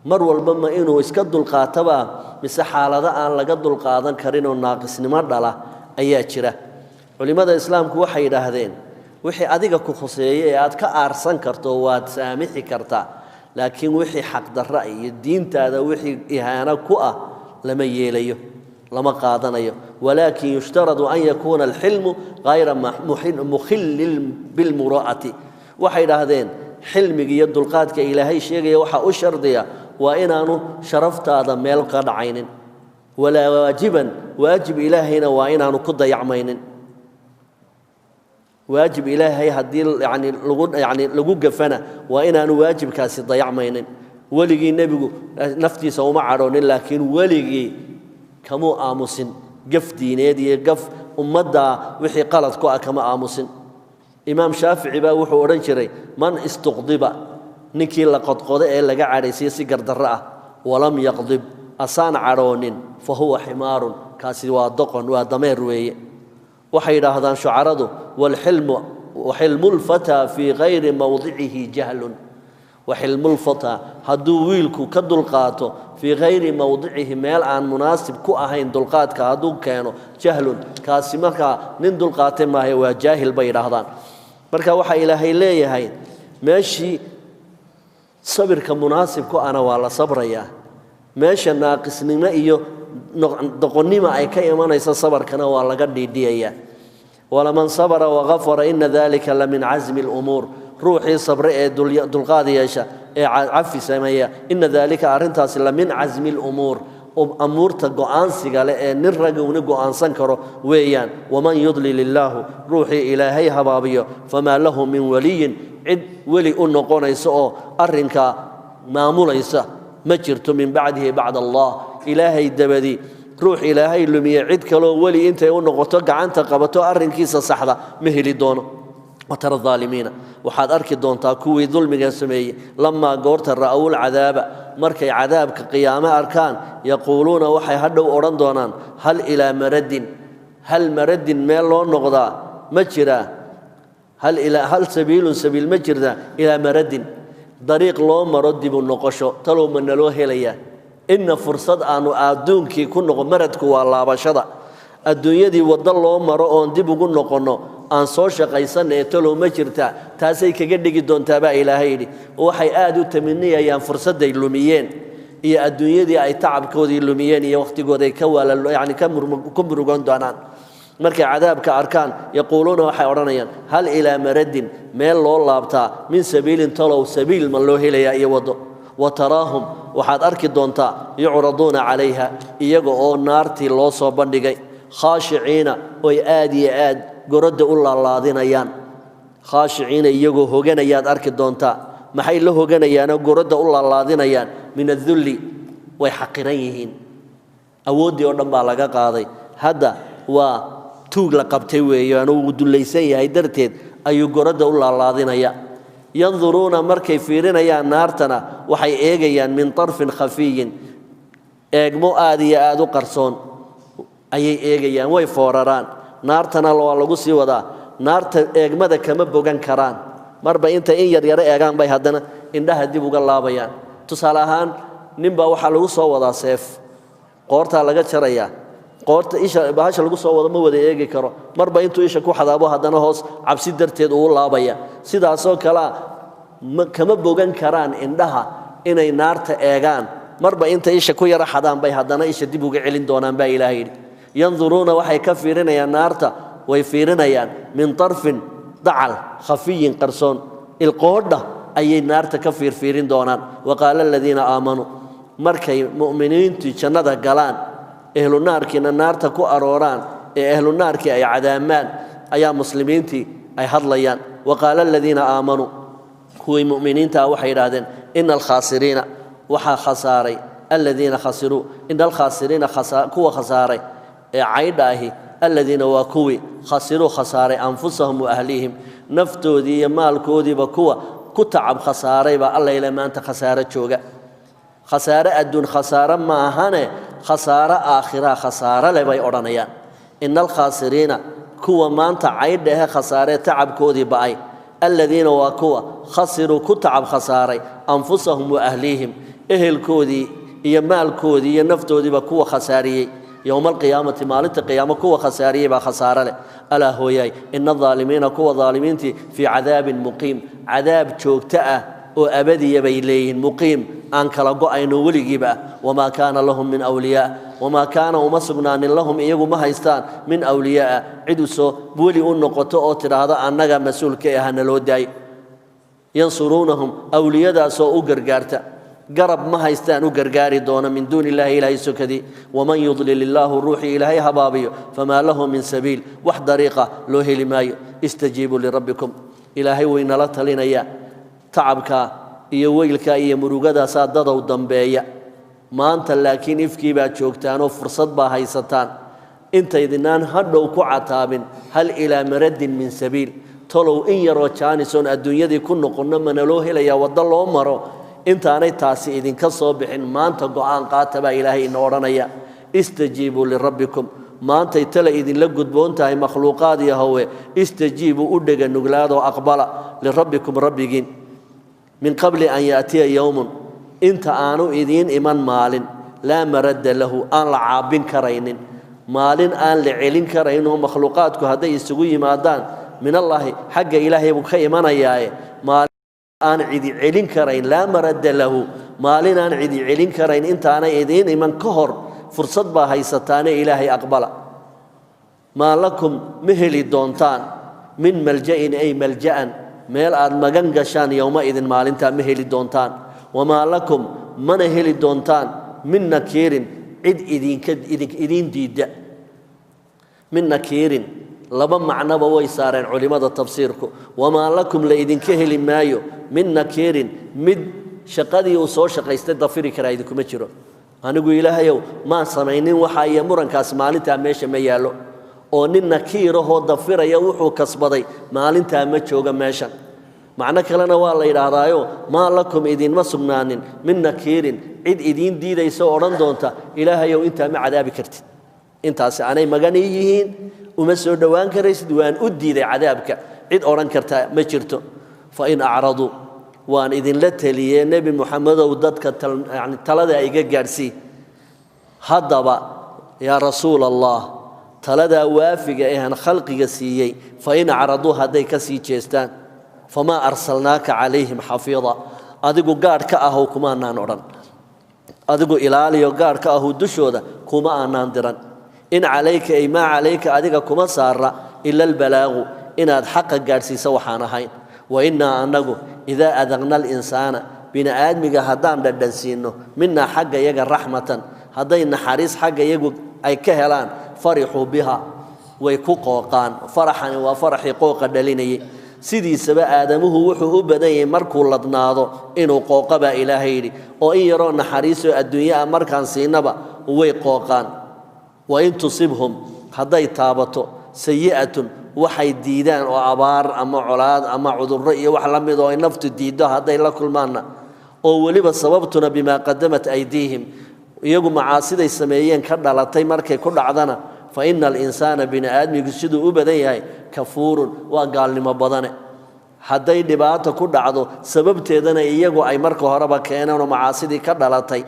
mar walba ma inuu iska dulqaatabaa, mise xaalado aan laga dulqaadan karinoo naaqisnimo dhala ayaa jira? Culimmada islaamku waxay yidhaahdeen wixii adiga ku khuseeye ee aad ka aarsan karto waad saamixi kartaa, laakiin wixii xaqdarra iyo diintaada wixii ihaano ku ah lama yeelayo, lama qaadanayo. Walaakin yushtaradu an yakuuna alxilmu hayra mukhillin bilmuraa'ati. Waxay idhaahdeen xilmiga iyo dulqaadka Ilaahay sheegaya waxaa u shardiya waa inaanu sharaftaada meel ka dhacaynin, walaa waajiban, waajib Ilaahayna waa inaanu ku dayacmaynin. Waajib Ilaahay haddii yani lagu yani lagu gafana waa inaanu waajibkaasi dayacmaynin. Weligii nebigu naftiisa uma cadhoonin, laakiin weligii kamuu aamusin gaf diineed iyo gaf ummaddaa wixii qalad ku ah kama aamusin. Imaam Shaafici baa wuxuu odhan jiray, man istuqdiba, ninkii la qodqodo ee laga cadhaysiye si gardarro ah, walam yaqdib, asaan cadhoonin, fa huwa ximaarun, kaasi waa doqon, waa dameer weeye. Waxay yidhaahdaan shucaradu, walxilmu waxilmulfataa fii kayri mowdicihi jahlun. Waxilmulfataa, hadduu wiilku ka dulqaato fii khayri mowdicihi, meel aan munaasib ku ahayn dulqaadka hadduu keeno, jahlun, kaasi markaa nin dulqaatay maayo, waa jaahil bay yidhaahdaan. Marka waxaa Ilaahay leeyahay meeshii sabirka munaasib ku ana waa la sabrayaa, meesha naaqisnimo iyo doqonnimo ay ka imanaysa sabarkana waa laga dhiidhiyayaa. Walaman sabara wagafara ina dalika la min casmi alumuur, ruuxii sabre ee dulqaad yeesha ee cafi sameeya, ina daalika arrintaasi la min casmi alumuur, amuurta go'aansiga leh ee nin ragowni go'aansan karo weeyaan. Waman yudlil illaahu, ruuxii Ilaahay habaabiyo, famaa lahu min waliyin, cid weli u noqonaysa oo arrinkaa maamulaysa ma jirto, min bacdihi, bacd Allah, Ilaahay dabadi. Ruux Ilaahay lumiye cid kaloo weli intay u noqoto gacanta qabato arrinkiisa saxda ma heli doono. Watara aalimiina, waxaad arki doontaa kuwii dulmiga sameeyey, lamaa goorta ra'awul cadaaba, markay cadaabka qiyaame arkaan, yaquuluuna, waxay hadhow odhan doonaan, hal ilaa maradin. Hal maradin meel loo noqdaa ma jiraa? Hal ilaa hal sabiilun sabiil ma jirtaa ilaa maradin, dariiq loo maro dibu noqosho talow ma naloo helayaa? Inna fursad aanu adduunkii ku noqon, maradku waa laabashada, adduunyadii waddo loo maro oon dib ugu noqonno aan soo shaqaysanna ee talow ma jirtaa? Taasay kaga dhigi doontaa baa Ilaahay yidhi. Waxay aad u taminiyayaan fursadday lumiyeen iyo adduunyadii ay tacabkoodii lumiyeen iyo wakhtigooday ka waala yani ka ku murugan doonaan markay cadaabka arkaan. Yaquuluuna waxay odhanayaan hal ilaa maradin, meel loo laabtaa, min sabiilin, talow sabiil ma loo helayaa iyo waddo? Wa taraahum, waxaad arki doontaa, yucraduuna calayha, iyaga oo naartii loo soo bandhigay, khaashiciina, oy aad iyo aad gorodda u laalaadinayaan. Khaashiciina, iyagoo hoganayaad arki doontaa. Maxay la hoganayaanoo gorodda u laalaadinayaan? Min adulli, way xaqiran yihiin, awooddii oo dhan baa laga qaaday, hadda waa tuug la qabtay weeyaan, uu dullaysan yahay darteed ayuu gorodda u laalaadinaya. Yanduruuna, markay fiirinayaan naartana waxay eegayaan min tarfin khafiyin, eegmo aad iyo aad u qarsoon ayay eegayaan, way fooraraan. Naartana waa lagu sii wadaa, naarta eegmada kama bogan karaan, marba intay in yaryaro eegaan bay haddana indhaha dib uga laabayaan. Tusaale ahaan, ninbaa waxaa lagu soo wadaa seef, qoortaa laga jarayaa, qoorta isha bahasha lagu soo wado ma wada eegi karo, marba intuu isha ku xadaabo haddana hoos cabsi darteed uu laabaya. Sidaasoo kalea kama bogan karaan indhaha inay naarta eegaan, marba intay isha ku yaro xadaan bay haddana isha dib uga celin doonaan baa Ilaahay yidhi. Yanduruuna, waxay ka fiirinayaan naarta, way fiirinayaan min tarfin, dacal, khafiyin, qarsoon, ilqoodha ayay naarta ka fiirfiirin doonaan. Wa qaala aladiina aamanuu, markay mu'miniintu jannada galaan, ehlu naarkiina naarta ku arooraan ee ehlu naarkii ay cadaamaan, ayaa muslimiintii ay hadlayaan. Wa qaala aladiina aamanuu, kuwii mu'miniinta ah waxay yidhaahdeen, ina alkhaasiriina, waxaa khasaaray, aladiina khasiruu, ina alkhaasiriina, kuwa khasaaray ee caydha ahi, aladiina waa kuwii, khasiruu, khasaaray, anfusahum wa ahlihim, naftoodii iyo maalkoodiiba kuwa ku tacab khasaaray baa alla ila maanta khasaaro jooga. Khasaare adduun khasaare ma ahane, khasaare aakhiraa khasaare leh bay odhanayaan. Ina alkhaasiriina, kuwa maanta caydhahe khasaaree tacabkoodii ba'ay, aladiina waa kuwa, khasiruu, ku tacab khasaaray, anfusahum wa ahlihim, ehelkoodii iyo maalkoodii iyo naftoodiiba kuwa khasaariyey, yowma alqiyaamati, maalinta qiyaamo kuwa khasaariyey baa khasaare leh. Alaa hooyaay, ina adaalimiina, kuwa daalimiintii, fii cadaabin muqiim, cadaab joogto ah oo abadiya bay leeyihiin, muqiim aan kala go'ayno weligiiba ah. Wamaa kaana lahum min awliyaa, wamaa kaana uma sugnaanin, lahum iyagu ma haystaan, min awliyaaa, cid usoo weli u noqoto oo tidhaahdo annaga mas-uulka ah naloo daayo, yansuruunahum, awliyadaasoo u gargaarta, garab ma haystaan u gargaari doona, min duuni illaahi, ilaahay sokadii. Waman yudlil illaahu, ruuxii ilaahay habaabiyo, famaa lahu min sabiil, wax dariiqa loo heli maayo. Istajiibuu lirabbikum, ilaahay waynala talinayaa. Tacabkaa iyo weylkaa iyo murugadaasaa dadow dambeeya maanta, laakiin ifkii baad joogtaanoo fursad baa haysataan intaydinaan hadhow ku cataabin. Hal ilaa maradin min sabiil, tolow in yaroo jaanisoon adduunyadii ku noqonno mana loo helayaa waddo loo maro? Intaanay taasi idinka soo bixin maanta go'aan qaata baa ilaahay ina odhanaya. Istajiibuu lirabbikum, maantay tale idinla gudboon tahay makhluuqaad iyo hawe. Istajiibuu, u dhega nuglaadoo aqbala, lirabbikum, rabbigiin, min qabli an yaatiya yowmun, inta aanu idiin iman maalin, laa maradda lahu, aan la caabin karaynin, maalin aan la celin karaynoo makhluuqaadku hadday isugu yimaadaan, min allaahi, xagga ilaahay buu ka imanayaaye, maalin aan cidi celin karayn, laa maradda lahu, maalin aan cidi celin karayn intaanay idiin iman ka hor fursad baa haysataane ilaahay aqbala. Maa lakum, ma heli doontaan, min malja'in, ay malja'an, meel aad magan gashaan, yowma idin, maalintaa ma heli doontaan. Wamaa lakum, mana heli doontaan, min nakiirin, cid idinka idiin diidda. Min nakiirin laba macnoba way saareen culimmada tafsiirku. Wamaa lakum, la idinka heli maayo, min nakiirin, mid shaqadii uu soo shaqaystay dafiri karaa idinkuma jiro. Anigu ilaahayow maan samaynin waxa iyo murankaas maalintaa meesha ma yaallo, oo nin nakiirahoo dafiraya wuxuu kasbaday maalintaa ma jooga meeshan. Macno kalena waa la yidhaahdaayo, maa lakum, idinma sugnaanin, min nakiirin, cid idiin diidaysa oo odhan doonta ilaahayow intaa ma cadaabi kartid. Intaasi aanay magan ii yihiin, uma soo dhowaan karaysid, waan u diiday cadaabka, cid odhan karta ma jirto. Fa in acraduu, waan idinla teliyee Nebi Muxamedow, dadka yani talada iga gaadhsii. Haddaba yaa rasuul Allah, taladaa waafiga ehan khalqiga siiyey, fa in acraduu, hadday ka sii jeestaan, famaa arsalnaaka calayhim xafiida, adigu gaadh ka ahow kumaanaan odhan, adigu ilaaliyo gaadh ka ahow dushooda kuma aanaan diran. In calayka ay maa calayka, adiga kuma saara ila albalaagu, inaad xaqa gaadhsiisa waxaan ahayn. Wa innaa annagu idaa adaqna alinsaana, bini aadmiga haddaan dhadhansiinno, minaa xagga yaga raxmatan, hadday naxariis xagga yagu ay ka helaan, farixuu biha, way ku qooqaan. Faraxani waa faraxii qooqa dhalinayay. Sidiisaba aadamuhu wuxuu u badan yahay markuu ladnaado inuu qooqa baa Ilaahay yidhi, oo in yaroo naxariisoo adduunye ah markaan siinaba way qooqaan. Wain tusibhum, hadday taabato, sayi'atun, waxay diidaan oo abaar ama colaad ama cudurro iyo wax la mid oo ay naftu diiddo hadday la kulmaanna, oo weliba sababtuna bimaa qadamat aydiihim, iyagu macaasiday sameeyeen ka dhalatay, markay ku dhacdana, fa ina alinsaana, bini aadmigu siduu u badan yahay, kafuurun, waa gaalnimo badane. Hadday dhibaato ku dhacdo, sababteedana iyagu ay marka horeba keeneen oo macaasidii ka dhalatay,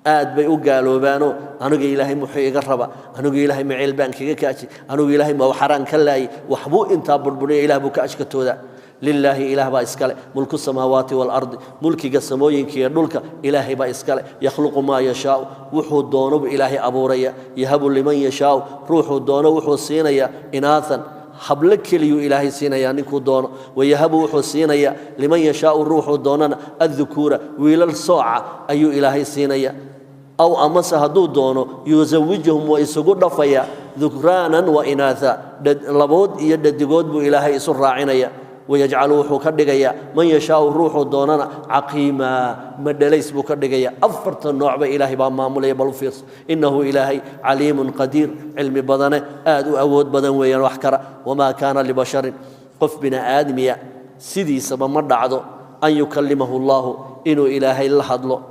aad bay u gaaloobaanoo, aniga Ilaahay muxuu iga raba? Anigu Ilaahay maceel baan kaga kaaji? Anigu Ilaahay ma xaraan ka laayay? Waxbuu intaa burburiya, Ilaah buu ka ashkatooda. Lilaahi, Ilaah baa iskale, mulku samaawaati waalardi, mulkiga samooyinka iyo dhulka Ilaahay baa iskale. Yakhluqu maa yashaau, wuxuu doonobu Ilaahay abuuraya. Yahabu liman yashaau, ruuxuu doono wuxuu siinaya, inaathan, hablo keliyuu Ilaahay siinayaa ninkuu doono. Wayahabu, wuxuu siinayaa, liman yashaau, ruuxuu doonana, addukuura, wiilal sooca ayuu Ilaahay siinaya. Aw amase hadduu doono, yusawijuhum, waa isugu dhafaya, dukraanan wa inaatha, labood iyo dhadigood buu Ilaahay isu raacinaya. Wayajcalu, wuxuu ka dhigayaa, man yashaau, ruuxuu doonana, caqiimaa, madhalays buu ka dhigaya. Afartan noocba Ilaahay baa maamulaya. Bal u fiirso, innahu Ilaahay caliimun qadiir, cilmi badane, aad u awood badan weeyaan, wax kara. Wamaa kaana libasharin, qof bini aadmiya sidiisaba ma dhacdo, an yukallimahu Allahu, inuu Ilaahay la hadlo.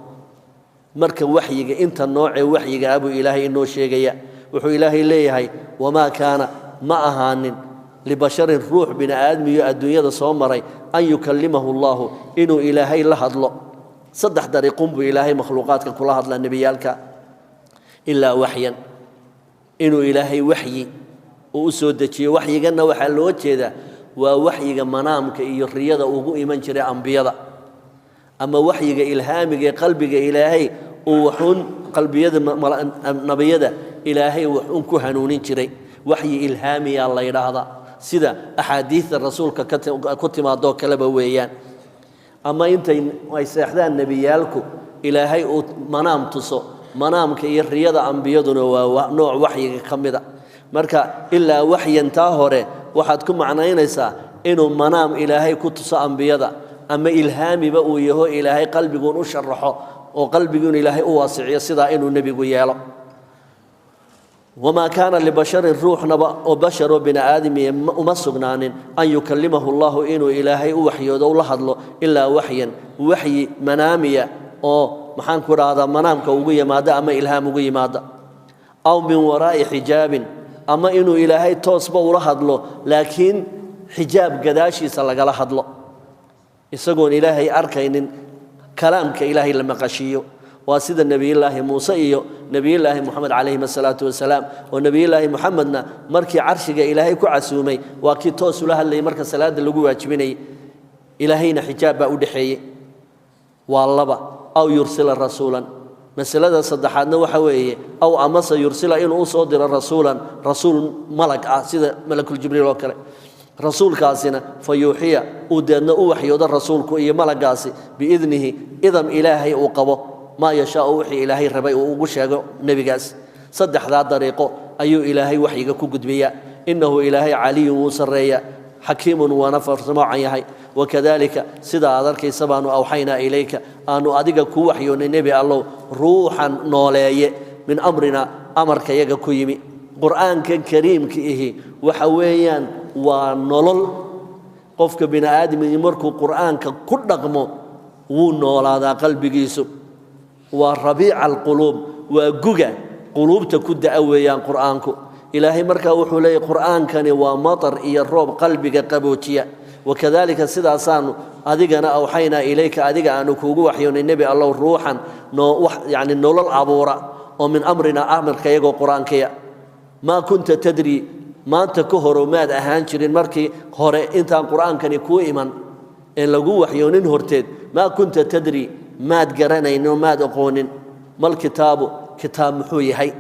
Marka waxyiga inta noocee waxyiga ah buu Ilaahay inoo sheegaya. Wuxuu Ilaahay leeyahay, wamaa kaana, ma ahaanin, libasharin, ruux bini aadmiyo adduunyada soo maray, an yukallimahu Allahu, inuu Ilaahay la hadlo. Saddex dariiqun buu Ilaahay makhluuqaadka kula hadlaa nebiyaalka: ilaa waxyan, inuu Ilaahay waxyi uu u soo dejiyo. Waxyiganna waxaa loo jeedaa waa waxyiga manaamka iyo riyada ugu iman jiray ambiyada, ama waxyiga ilhaamiga ee qalbiga Ilaahay uu waxuun qalbiyada nabiyada Ilaahay waxuun ku hanuunin jiray. Waxyi ilhaamiyaa la yidhaahdaa, sida axaadiidta rasuulka ku timaadoo kaleba weeyaan. Ama intay ay seexdaan nebiyaalku Ilaahay uu manaam tuso. Manaamka iyo riyada ambiyaduna waa nooc waxyiga ka mida. Marka ilaa waxyan taa hore waxaad ku macnaynaysaa inuu manaam Ilaahay ku tuso ambiyada, ama ilhaamiba uu yaho, Ilaahay qalbiguun u sharaxo oo qalbiguun Ilaahay u waasiciyo, sidaa inuu nebigu yeelo. Wamaa kaana libasharin, ruuxnaba oo basharoo bini aadamiya uma sugnaanin, an yukallimahu Allahu, inuu Ilaahay u waxyoodo ula hadlo, ilaa waxyan, waxyi manaamiya oo maxaan ku dhahdaa manaamka ugu yimaada ama ilhaam ugu yimaada, aw min waraa'i xijaabin, ama inuu Ilaahay toosba ula hadlo laakiin xijaab gadaashiisa lagala hadlo, isagoon Ilaahay arkaynin kalaamka Ilaahay la maqashiiyo. Waa sida Nebiyullaahi Muuse iyo Nebiyullaahi Moxamed calayhim asalaatu wasalaam, oo Nebiyullaahi Moxamedna markii carshiga Ilaahay ku casuumay waa kii toos ula hadlayay marka salaadda lagu waajibinayay, Ilaahayna xijaab baa u dhexeeyey. Waa laba. Aw yursila rasuulan. Masalada saddexaadna waxa weeye, aw amase yursila, inuu u soo diro, rasuulan, rasuul malag ah sida malakuljibriil oo kale, rasuulkaasina fa yuuxiya, uu deedna u waxyoodo rasuulku iyo malagaasi, biidnihi, idam Ilaahay uu qabo, maa yashaau, wixii Ilaahay rabay uu ugu sheego nebigaas. Saddexdaa dariiqo ayuu Ilaahay waxyiga ku gudbiyaa. Innahu Ilaahay caliyun, wuu sarreeya, xakiimun, waana farsamoocan yahay. Wakadalika, sida aad arkaysa baanu, awxaynaa ilayka, aanu adiga kuu waxyoonnay nebi Allow, ruuxan, nooleeye, min amrina, amarka yaga ku yimi. Qur'aankan kariimka ihi waxa weeyaan waa nolol. Qofka bini aadamigii markuu qur'aanka ku dhaqmo wuu noolaadaa qalbigiisu, waa rabiica alquluub, waa guga Quluubta ku da'a weeyaan qur'aanku. Ilaahay markaa wuxuu leeyahy qur'aankani waa matar iyo roob qalbiga qaboojiya. Wakadalika sidaasaanu adigana awxaynaa ilayka, adiga aanu kuugu waxyoonay nebi Allow, ruuxan noo yacni nolol abuura oo min amrina, amarka iyagoo qur-aankaya. Maa kunta tadri, maanta ka horo maad ahaan jirin, markii hore intaan qur-aankani kuu iman een lagu waxyoonin horteed, maa kunta tadri, maad garanaynin oo maad aqoonin, malkitaabu, kitaab muxuu yahay,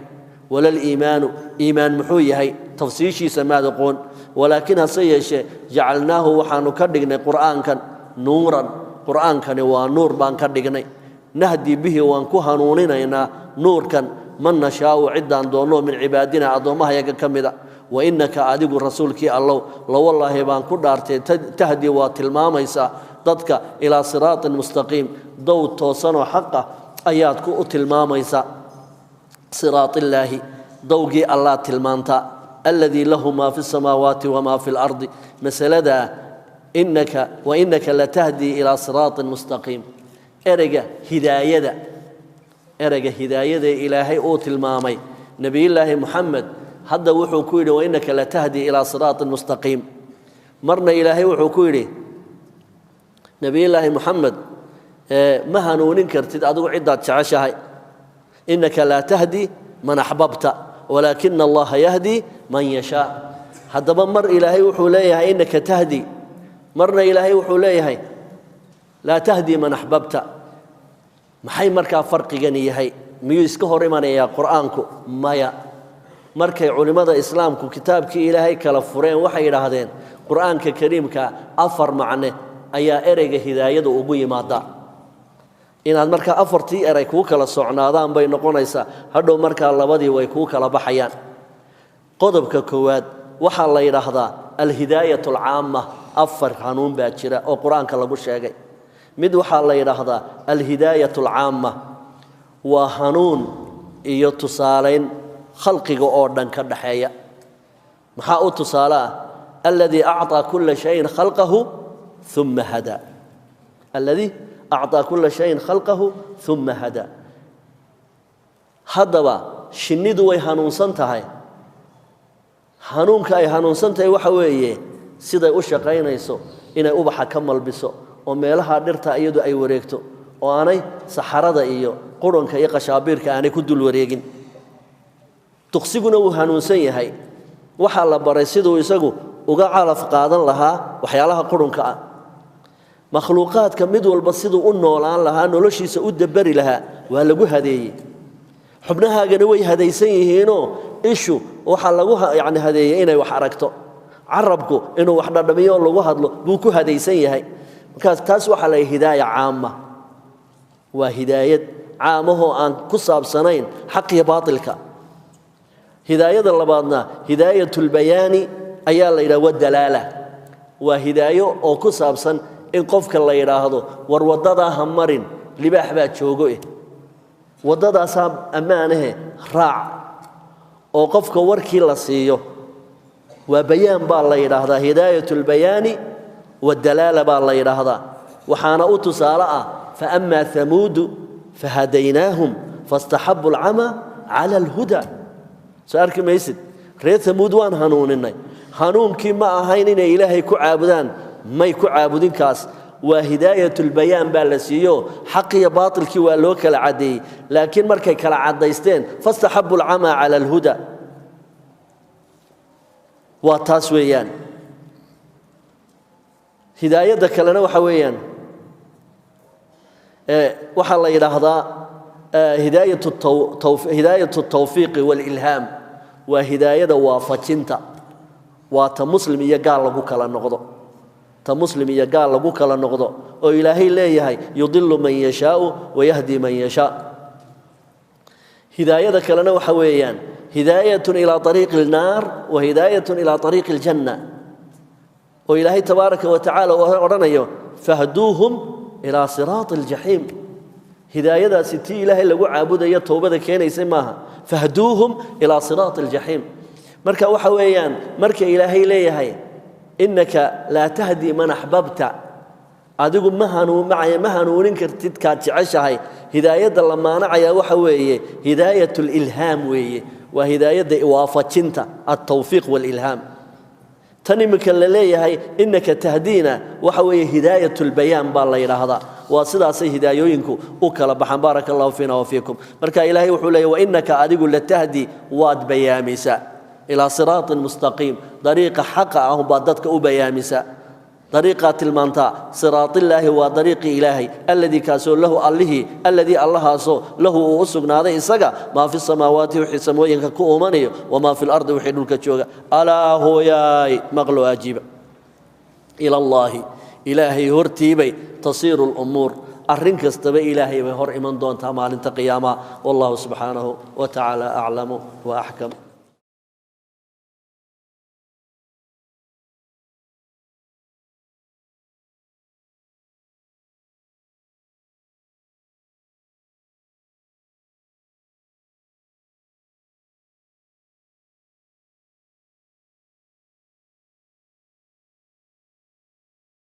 wala liimaanu, iimaan muxuu yahay, tafsiishiisa maad aqoon. Walaakiin hase yeeshee jacalnaahu, waxaanu ka dhignay qur'aankan nuuran, qur'aankani waa nuur baan ka dhignay, nahdi bihi, waan ku hanuuninaynaa nuurkan, man nashaau, ciddaan doonno, min cibaadina, addoommahayaga ka mida. Wa innaka, adigu rasuulkii Allow, lawallaahi baan ku dhaartay, tahdi, waa tilmaamaysaa dadka, ilaa siraatin mustaqiim, dow toosanoo xaq ah ayaad ku u tilmaamaysaa, siraatillaahi, dowgii Allaa tilmaantaa, aladii lahu maa fi samaawaati wamaa fi lardi. Masaladaa inaka wa innaka latahdii ilaa siraatin mustaqiim, ereyga hidaayada, ereyga hidaayada Ilaahay uu tilmaamay nebiyullaahi Moxamed, hadda wuxuu ku yidhi wainaka latahdii ilaa siraatin mustaqiim. Marna Ilaahay wuxuu ku yidhi nebiyullaahi Moxamed, ma hanuunin kartid adigu ciddaad jeceshahay, innaka laa tahdi man axbabta walaakina Allaha yahdi man yashaa. Haddaba mar Ilaahay wuxuu leeyahay innaka tahdi, marna Ilaahay wuxuu leeyahay laa tahdi man axbabta. Maxay markaa farqigani yahay? Miyuu iska hor imanayaa qur'aanku? Maya. Markay culimmada islaamku kitaabkii Ilaahay kala fureen, waxay yidhaahdeen qur'aanka kariimka afar macne ayaa ereyga hidaayada ugu yimaadaa. Inaad markaa afartii erey kuu kala socnaadaan bay noqonaysaa, hadhow markaa labadii way kuu kala baxayaan. Qodobka koowaad waxaa la yidhaahdaa alhidaayat alcaama. Afar hanuun baa jira oo qur-aanka lagu sheegay. Mid waxaa la yidhaahdaa alhidaayat alcaama, waa hanuun iyo tusaalayn khalqiga oo dhan ka dhaxeeya. Maxaa u tusaale ah? Aladii acطaa kula shayin khalqahu uma hadaa, aladii acطaa kula shayin khalqahu uma hadaa. Haddaba shinnidu way hanuunsan tahay. Hanuunka ay hanuunsan tahay waxa weeye siday u shaqaynayso inay ubaxa ka malbiso oo meelaha dhirta iyadu ay wareegto oo aanay saxarada iyo qurunka iyo qashaabiirka aanay ku dul wareegin. Duqsiguna wuu hanuunsan yahay, waxaa la baray siduu isagu uga calaf qaadan lahaa waxyaalaha qurunka ah. Makhluuqaadka mid walba siduu u noolaan lahaa, noloshiisa u dabari lahaa, waa lagu hadeeyey. Xubnahaagana way hadaysan yihiinoo ishu waxaa lagu yani hadeeyey inay wax aragto, carabku inuu wax dhadhamiyo oo lagu hadlo buu ku hadaysan yahay. Markaas taas waxaa la hidaaya caama, waa hidaayad caamahoo aan ku saabsanayn xaq iyo baatilka. Hidaayada labaadna hidaayatulbayaani ayaa la yidhaha, wadalaala, waa hidaayo oo ku saabsan in qofka la yidhaahdo war waddadaa ha marin, libaax baa joogo eh, waddadaasaa ammaanahe raac, oo qofka warkii la siiyo, waa bayaan baa la yidhaahdaa, hidaayatulbayaani wadalaala baa la yidhaahdaa. Waxaana u tusaale ah faama hamuudu fahadaynaahum faاstaxabu alcama cala alhuda. Soo arki maysid, reer Hamuud waan hanuuninay. Hanuunkii ma ahayn inay Ilaahay ku caabudaan, may ku caabudinkaas, waa hidaayatulbayaan baa la siiyo, xaq iyo baatilkii waa loo kala caddeeyey, laakiin markay kala caddaysteen fastaxabu alcamaa cala alhuda. Waa taas weeyaan. Hidaayadda kalena waxa weeyaan waxaa la yidhaahdaa hidaayat altawfiiqi waalilhaam, waa hidaayada waafajinta, waa ta muslim iyo gaal lagu kala noqdo, ta muslim iyo gaal lagu kala noqdo, oo Ilaahay leeyahay yudilu man yashaau wayahdi man yashaa. Hidaayada kalena waxa weeyaan hidaayatun ilaa ariiqi alnaar wa hidaayatun ilaa ariiqi aljanna, oo Ilaahay tabaaraka wa tacaala uu odhanayo fahduuhum ilaa siraati aljaxiim. Hidaayadaasi tii Ilaahay lagu caabudayo towbada keenaysay maaha, fahduuhum ilaa siraati aljaxiim. Marka waxa weeyaan marka Ilaahay leeyahay innaka laa tahdi man axbabta, Adigu ma hanuun ma hanuunin kartid kaad jeceshahay. Hidaayadda la maanacaya waxa weeye hidaayat lilhaam weeye, waa hidaayadda waafajinta, altawfiiq walilhaam. Tan iminka la leeyahay innaka tahdiina waxa weeye hidaayat lbayaan baa la yidhaahdaa. Waa sidaasay hidaayooyinku u kala baxaan. Baaraka allahu fiina wa fiikum. Marka Ilaahay wuxuu leeyahy: wainaka, adigu, latahdi, waad bayaamisaa, ilaa siraatin mustaqiim, dariiqa xaqa ah baad dadka u bayaamisaa, dariiqaa tilmaantaa. Siraatillaahi waa dariiqii Ilaahay, alladii kaasoo lahu, allihii, alladii allahaasoo lahu uu u sugnaaday isaga maa fi samaawaati, wixii samooyinka ku uumanayo, wamaa fi lardi, wixii dhulka jooga. Alaa hooyaay, maqlo, ajiiba. Ila allaahi, Ilaahay hortiibay, tasiiru lumuur, arrin kastaba Ilaahay bay hor iman doontaa maalinta qiyaamaha. Wallahu subxaanahu wa tacaala aclamu wa axkam.